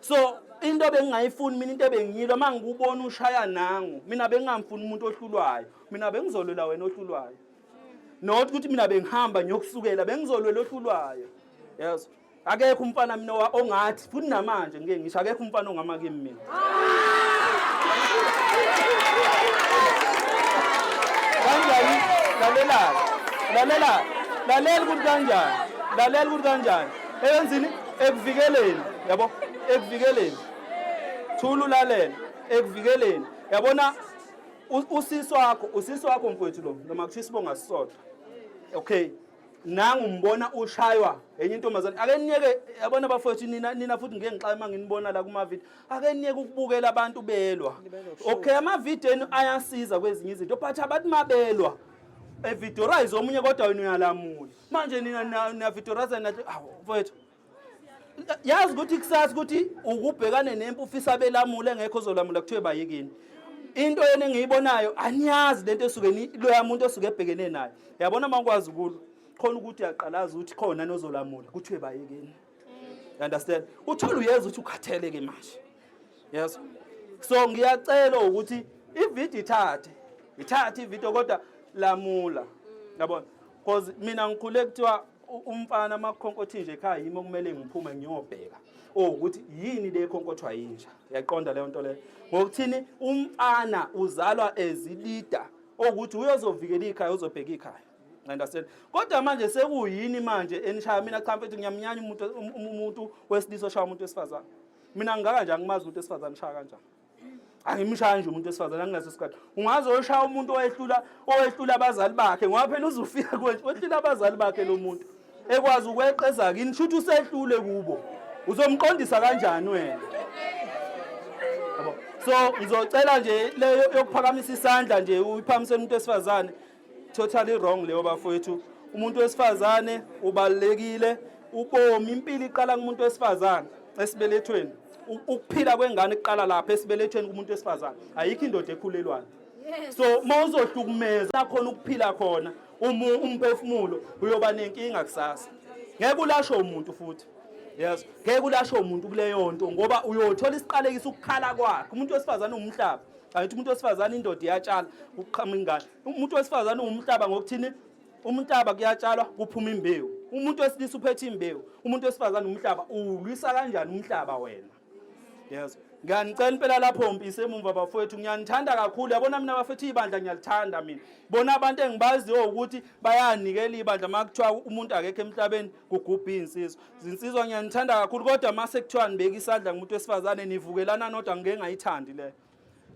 So into bengingayifuni mina into ebengiyilwa mangikubona ushaya nangu mina bengingamfuni umuntu ohlulwayo mina bengizolwela wena ohlulwayo not ukuthi mina bengihamba ngiyokusukela bengizolwela ohlulwayo yes akekho umfana mina ongathi futhi namanje ngike ngisho akekho umfana ongama kimi mina kanjani lalela lalela lalela ukuthi kanjani lalela ukuthi kanjani eyenzini ekuvikeleni yabo ekuvikeleni thula ulalela ekuvikeleni yabona usisi wakho usisi wakho mfowethu lo noma kuthiwa isibonga sisodwa okay nangu mbona ushaywa enye intombazane ake niyeke yabona bafowethu nina nina futhi ngeke ngixaye uma nginibona la kuma-video ake niyeke ukubukela abantu belwa okay ama-video enu ayasiza kwezinye izinto but abathi mabelwa evidorize omunye kodwa wena uyalamula manje nina niyavidorize nathi awu mfowethu yazi ukuthi kusasa ukuthi ukubhekane nempi ufisa belamule engekho ozolamula kuthiwe bayekini into yena engiyibonayo aniyazi lento esuke loya muntu osuke ebhekene nayo yabona uma ukwazi ukulwa khona ukuthi uyaqalaza ukuthi khona nozolamula kuthiwe bayekini you understand uthola uyeza ukuthi ukhathele ke manje yes so ngiyacela ukuthi ivideo ithathe ithathe ivideo kodwa lamula yabona because mina ngikhule kuthiwa umfana makukhonkothi nje ekhaya yimi okumele ngiphume ngiyobheka oh ukuthi yini le khonkothwa yinja yaqonda leyo nto leyo ngokuthini umfana uzalwa as leader ukuthi uyozovikela ikhaya uzobheka ikhaya understand kodwa manje sekuyini manje enishaya mina cha mfethu ngiyamnyanya umuntu um, um, umuntu wesilisa oshaya umuntu wesifazane mina ngingaka nje angimazi umuntu wesifazane ushaya kanjani angimshaya nje umuntu wesifazane anginaso isikhathi ungaze oshaya umuntu owehlula owehlula abazali bakhe ngoba phela uzufika kwenje wehlula abazali bakhe lo muntu ekwazi ukweqeza kini shuthi usehlule kubo uzomqondisa kanjani wena yabo so ngizocela nje leyo yokuphakamisa isandla nje uyiphakamise umuntu wesifazane totally wrong leyo bafowethu umuntu wesifazane ubalekile ubomi impilo iqala kumuntu wesifazane esibelethweni ukuphila kwengane kuqala lapha esibelethweni kumuntu wesifazane ayikho indoda ekhulelwayo so uma uzohlukumeza khona ukuphila khona umphefumulo uyoba nenkinga kusasa ngeke ulasho umuntu futhi yes ngeke ulasho umuntu kuleyo nto ngoba uyothola isiqalekiso ukukhala kwakhe umuntu wesifazane umhlaba angithi umuntu wesifazane indoda iyatshala ukuqhamuka ingane umuntu wesifazane ungumhlaba ngokuthini umhlaba kuyatshalwa kuphuma imbewu umuntu wesilisa uphethe imbewu umuntu wesifazane umhlaba uwulwisa kanjani umhlaba wena yes ngiyanicela impela lapho mpisi emumva bafowethu ngiyanithanda kakhulu yabona mina bafethu ibandla ngiyalithanda mina bona abantu engibaziyo ukuthi bayanikela ibandla uma kuthiwa umuntu akekho emhlabeni kugubha iy'nsizwa zinsizwa ngiyanithanda kakhulu kodwa uma sekuthiwa nibeka isandla ngumuntu wesifazane nivukelana nodwa ngike ngayithandi leyo.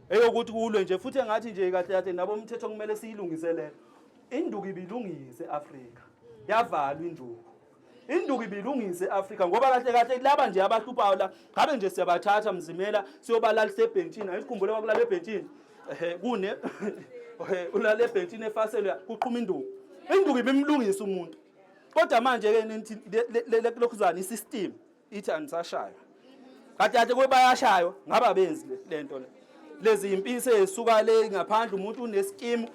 Eyokuthi kulwe nje futhi engathi nje kahle kahle nabo umthetho kumele siyilungiselele. Induku ibilungise eAfrika. Yavalwa induku. Induku ibilungise eAfrika ngoba kahle kahle laba nje abahluphayo la ngabe nje siyabathatha mzimela siyobalalisa ebhentshini. Ayisikhumbule kwakulala ebhentshini. Ehe kune ulala ebhentshini efaselwe kuqhuma induku. Induku ibimlungisa umuntu. Kodwa manje ke nithi lokhuzana isystem ithi anisashaywa. Kade kade kube bayashaywa ngaba benzi lento le. Lezi impisi ezisuka le ngaphandle umuntu uneskimu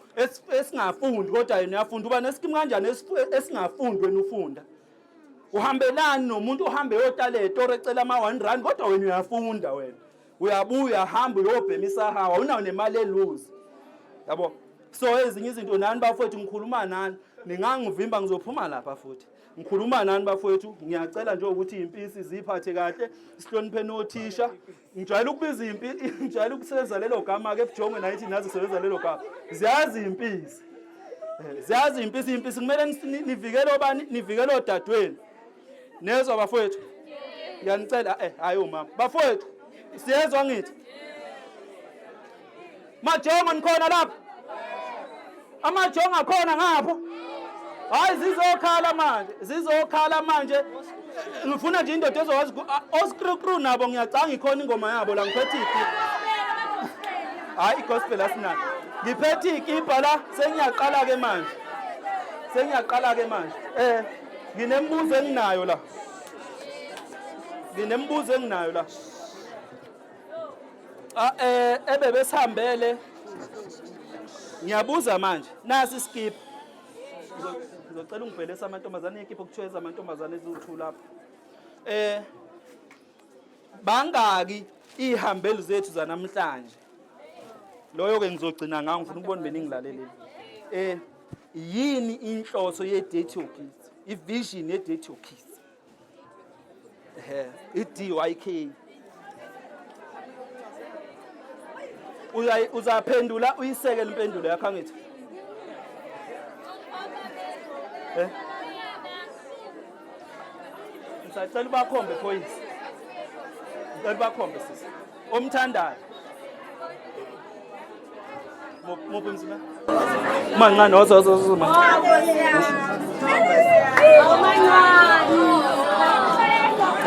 esingafundi kodwa yena uyafunda uba neskimu kanjani esingafundi wena ufunda. Uhambelani nomuntu ohambe yotala etoro ecela ama 1 rand kodwa wena uyafunda wena. Uyabuya hamba uyobhema isahawa unayo nemali eluzi. Yabo. So ezinye izinto nani bafowethu ngikhuluma nani ningangivimba ngizophuma lapha futhi. Ngikhuluma nani bafowethu ngiyacela nje ukuthi impisi ziphathe kahle sihloniphe nothisha. Ngijwayele ukubiza impi ngijwayele ukusebenzisa lelo gama ke ebujongwe nayithi nazi kusebenzisa lelo gama. Ziyazi impisi. Eh, ziyazi impisi impisi kumele nivikele obani nivikele odadewenu. Nezwa bafowethu? Ngiyanicela eh hayi umama. Bafowethu siyezwa ngithi. Majongo nikhona lapha? Amajongo akhona ngapho? Hayi zizokhala manje, zizokhala manje. Ngifuna nje indoda ezokwazi oskru nabo ngiyacanga ikhona ingoma yabo la ngiphethe ikipa. Hayi igospel asinayo. Ngiphethe ikipa la sengiyaqala ke manje. Sengiyaqala ke manje. Eh nginemibuzo enginayo la. Nginemibuzo enginayo la. Ah eh ebebesihambele ngiyabuza manje nasi iskip ngizocela ungibhelese amantombazane yekipho kuthiwa ezamantombazane eziwu-2 lapha eh bangaki ihambeli zethu zanamhlanje loyo ke ngizogcina ngawo ngifuna ukubona beningilalelile eh yini inhloso ye-date your kids i-vision ye-date your kids ehe i-DYK uyayi uzaphendula uyisekele impendulo yakho angithi eh ngisacela ubakhombe phoyisa ngicela ubakhombe sisi omthandayo muphi mzima mancane woza woza woza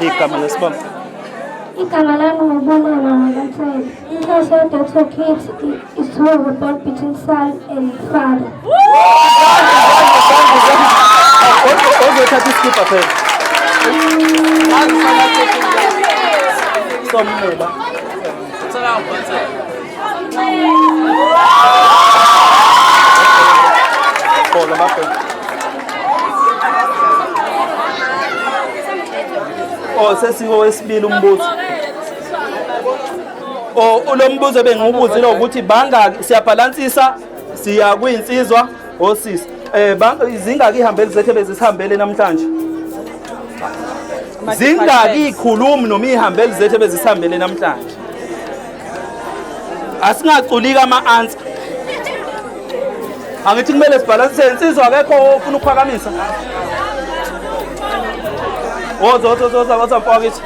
igama lesibongo Igama lami nguBonela wakaNtsele. Inhloso ye-Dr. Kids is to have a bond between son and father. Ozothatha isikibha phela. Somnela. Bhola bafethu. Oh sesiko wesibili umbuzo. Oh lo mbuzo bengiwubuzile ukuthi bangaki siyabhalansisa siya kwinsizwa osisi. Eh zingaki ihambeli zethu ebezisihambele namhlanje? Zingaki ikhulumi noma ihambeli zethu ebezisihambele namhlanje? Asingaculika ama-answer. Angithi kumele sibhalansise insizwa akekho ofuna ukuphakamisa. Woza woza woza woza mfowethu.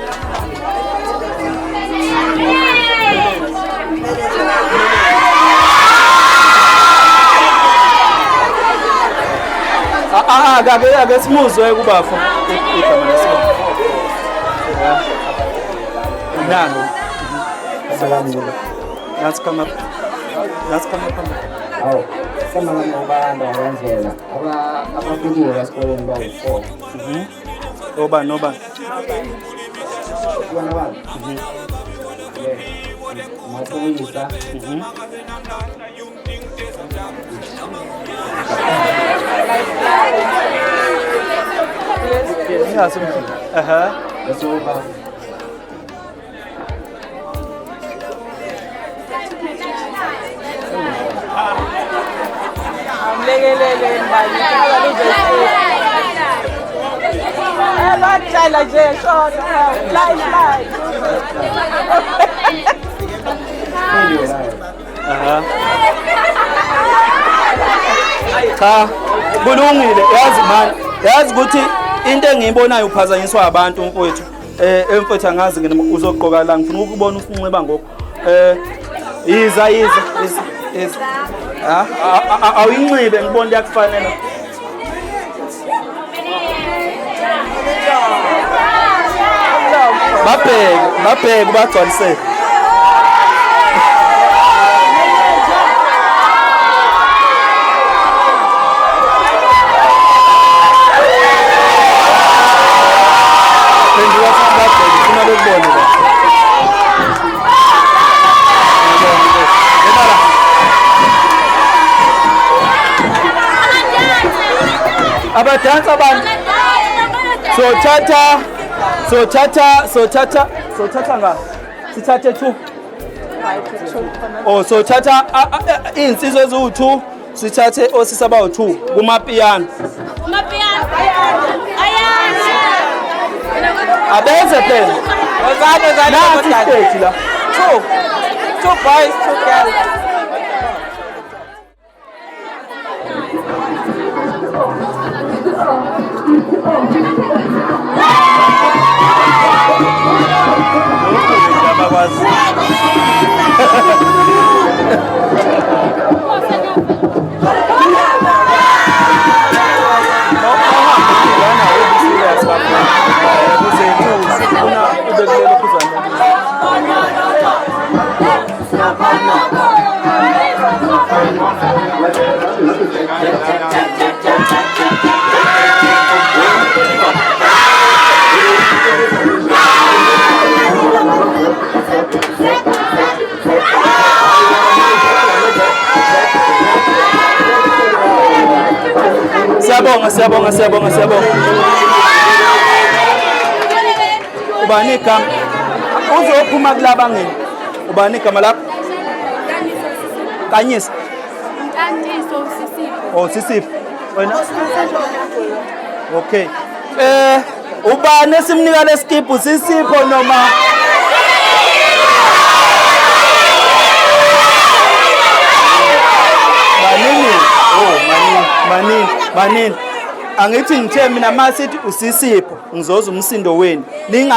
Ah ah ake ake simuzwe kubafo igama lesibongo. Nalo. Nansi khama. Nansi khama khama. Awu, igama lami uBanda wakwaNdlela. Abafikile esikoleni bawu-4. Obani nobani? Kubona bani? Yeah. Maphoyisa. Ingaso. Aha. Bese uba Awumlekelele mbali. Eh bakuhlala nje shona. Fly fly. Aha. Cha, kulungile yazi man, yazi ukuthi into engiyibonayo uphazanyiswa abantu mfowethu. Eh mfowethu angazi ngene uzogqoka la ngifuna ukubona usinxiba ngoku. Eh Iza iza iza iza. Ah, awuyinxibe ngibona liyakufanela. Babheke, babheke bagcwalisele. Phenduka futhi babheke, funa bekubone la. Abadansa abantu. Sothatha sothatha sothatha sothatha nga sithathe 2. Oh sothatha iy'nsizwa eziwu-2 sithathe osisi abawu-2 kumapiyano. Abeze phela. Wozani wozani. Nansi isiteji la. 2. 2 boys, 2 girls. Abakwazi. Siyabonga, siyabonga, siyabonga, siyabonga. Ubani igama? Uzophuma kulaba ngini. Ubani igama lakho? Kanyisa. Nkanyiso Sisipho. Oh, Sisipho. Wena? Okay. Ubani esimnika lesikiphu Sisipho noma Manini? Oh, manini, manini, manini. Angithi ngithe mina masithi uSisipho ngizoza umsindo wenu.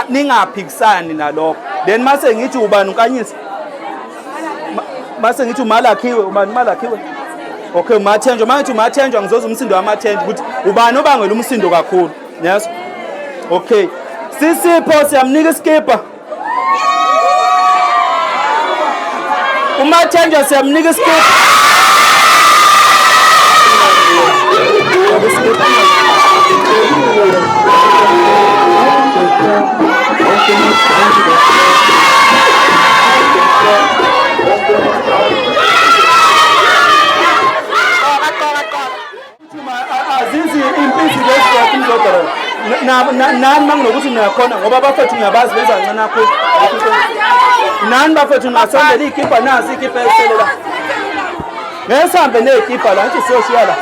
Ningaphikisani nalokho. Then mase ngithi ubani uNkanyisa? Mase ngithi uMalakhiwe, ubani uMalakhiwe? Okay, uMathenjwa. Manje uMathenjwa ngizoza umsindo waMathenjwa ukuthi ubani obangela umsindo kakhulu. Yes. Okay. Sisipho siyamnika iskipa. uMathenjwa siyamnika iskipa. Azizi impisi lesikhathi mzodala. Nani manginokuthi niyakhona ngoba abafethu ngiyabazi benza kancane kakhulu. Nani bafethu ngasondela ikipa nazi ikipa esele la. Ngeke sihambe nezikipa la ngithi siyoshiya la.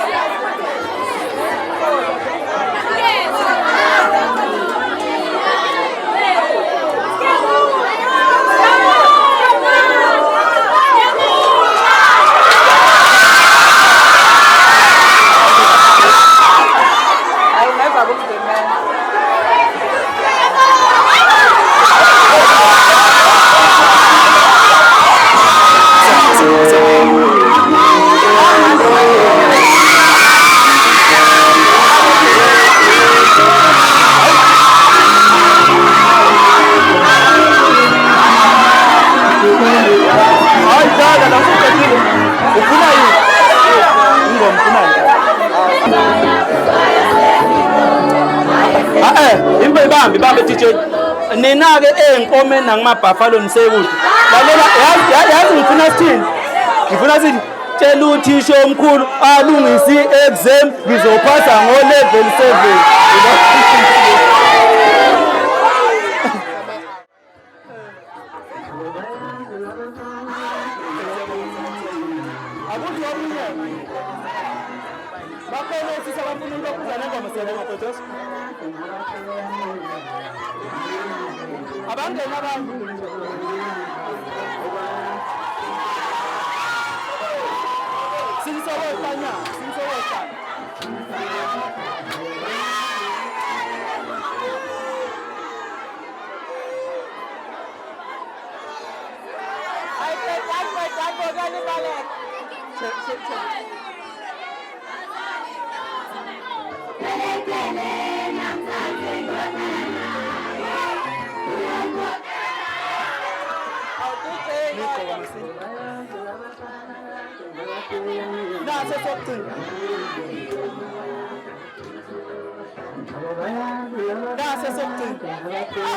Ibambe DJ. Nina ke enkomeni nangimabhafalo nisekude. Lalela yazi ngifuna sithini? Ngifuna sithi tshela uthisha omkhulu alungise i-exam ngizophasa ngo level 7. Nigqoka masinya. Naso sokugcina. Naso sokugcina.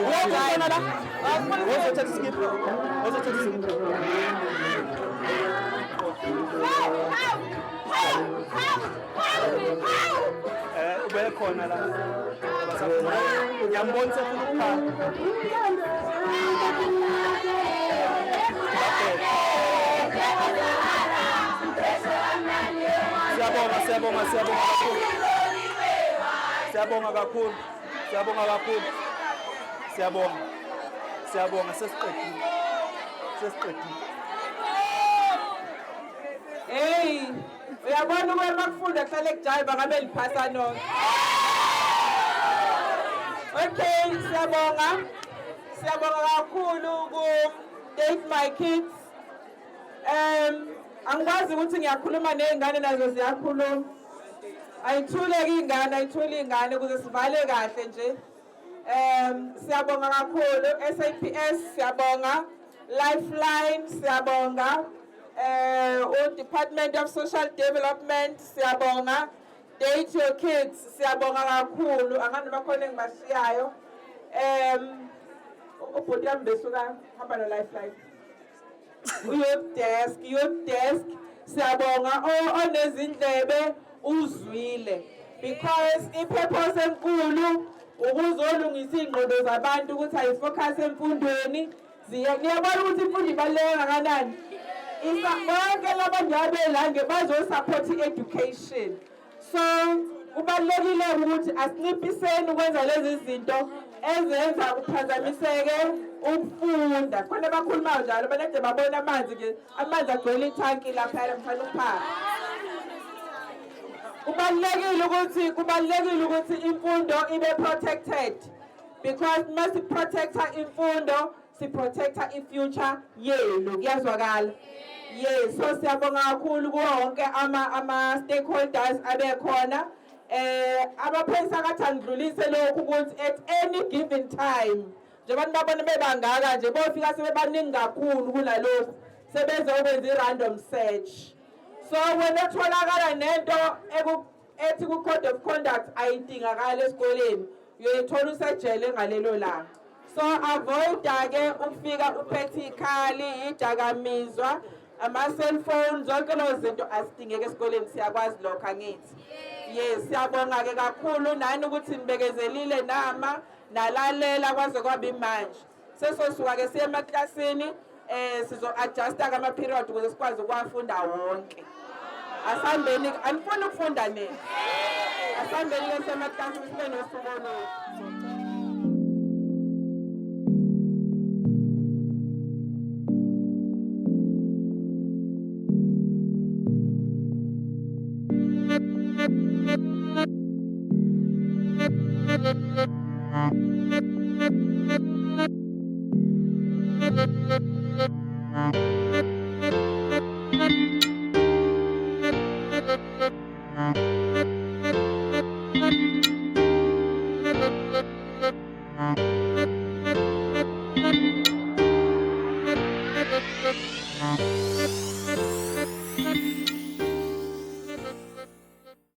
Wonke umntwana la. Wozothatha isikipha. Wozothatha isikipha. Ube khona la. Ngiyambona sefuna ukukhala. Siyabonga, siyabonga, siyabonga kakhulu. Siyabonga kakhulu. Siyabonga kakhulu. Siyabonga. Siyabonga, sesiqedile. Sesiqedile. Hey, uyabona uma makufunda kuhlale kujayiva ngabe liphasa nonke. Okay, siyabonga. Siyabonga kakhulu ku Date My Kids. Angikwazi ukuthi ngiyakhuluma nezingane nazo ziyakhuluma. Ayithuleke ingane, ayithule ingane ukuze sivale kahle nje. Siyabonga kakhulu SAPS, siyabonga Lifeline, siyabonga u Department of Social Development, siyabonga Date Your Kids, siyabonga kakhulu. Angani bakhona engibashiyayo. Ubhuti yami besuka hamba no Lifeline. Youth desk, youth desk, siyabonga. Onezindlebe uzwile, because i-purpose enkulu ukuzolungisa iy'ngqondo zabantu ukuthi ayi-focus emfundweni. Niyabona ukuthi imfundo ibaluleke kangakanani. Bonke laba nje bazo-support i-education, so kubalulekile ukuthi asinciphiseni ukwenza lezi zinto ezenza kuphazamiseke ukufunda. Khona abakhulumayo njalo banede babona amanzi ke, amanzi agcwele ithanki laphaya mfana ukuphaka. Kubalulekile ukuthi imfundo ibe protected, because masi-protecta imfundo, si-protecta i-future yenu. Kuyazwakala? Yes. So siyabonga kakhulu kuwo wonke ama stakeholders abekhona. Amaphoyisa akathi angidlulise lokhu ukuthi at any given time, njengoba nibabona bebangaka nje, bofika sebebaningi kakhulu kunalokhu, sebezokwenza i-random search. So wena otholakala nento ethi ku-code of conduct ayidingakali esikoleni, uyoyithola usejele ngalelo langa. So avoida-ke ukufika uphethe ikhali, idakamizwa, ama-cellphone, zonke lezo zinto azidingeki esikoleni. Siyakwazi lokho, angithi? Yes. Siyabonga-ke kakhulu nani ukuthi nibekezelile nama nalalela kwaze kwaba imanje. Sesosuka-ke siye emaklasini. Sizo-adjusta-ke ama-period ukuze sikwazi ukuwafunda wonke. Asihambeni, anifuni ukufunda nini? Asihambeni-ke siye emaklasini, sibe nosuku oluhle. Thank you.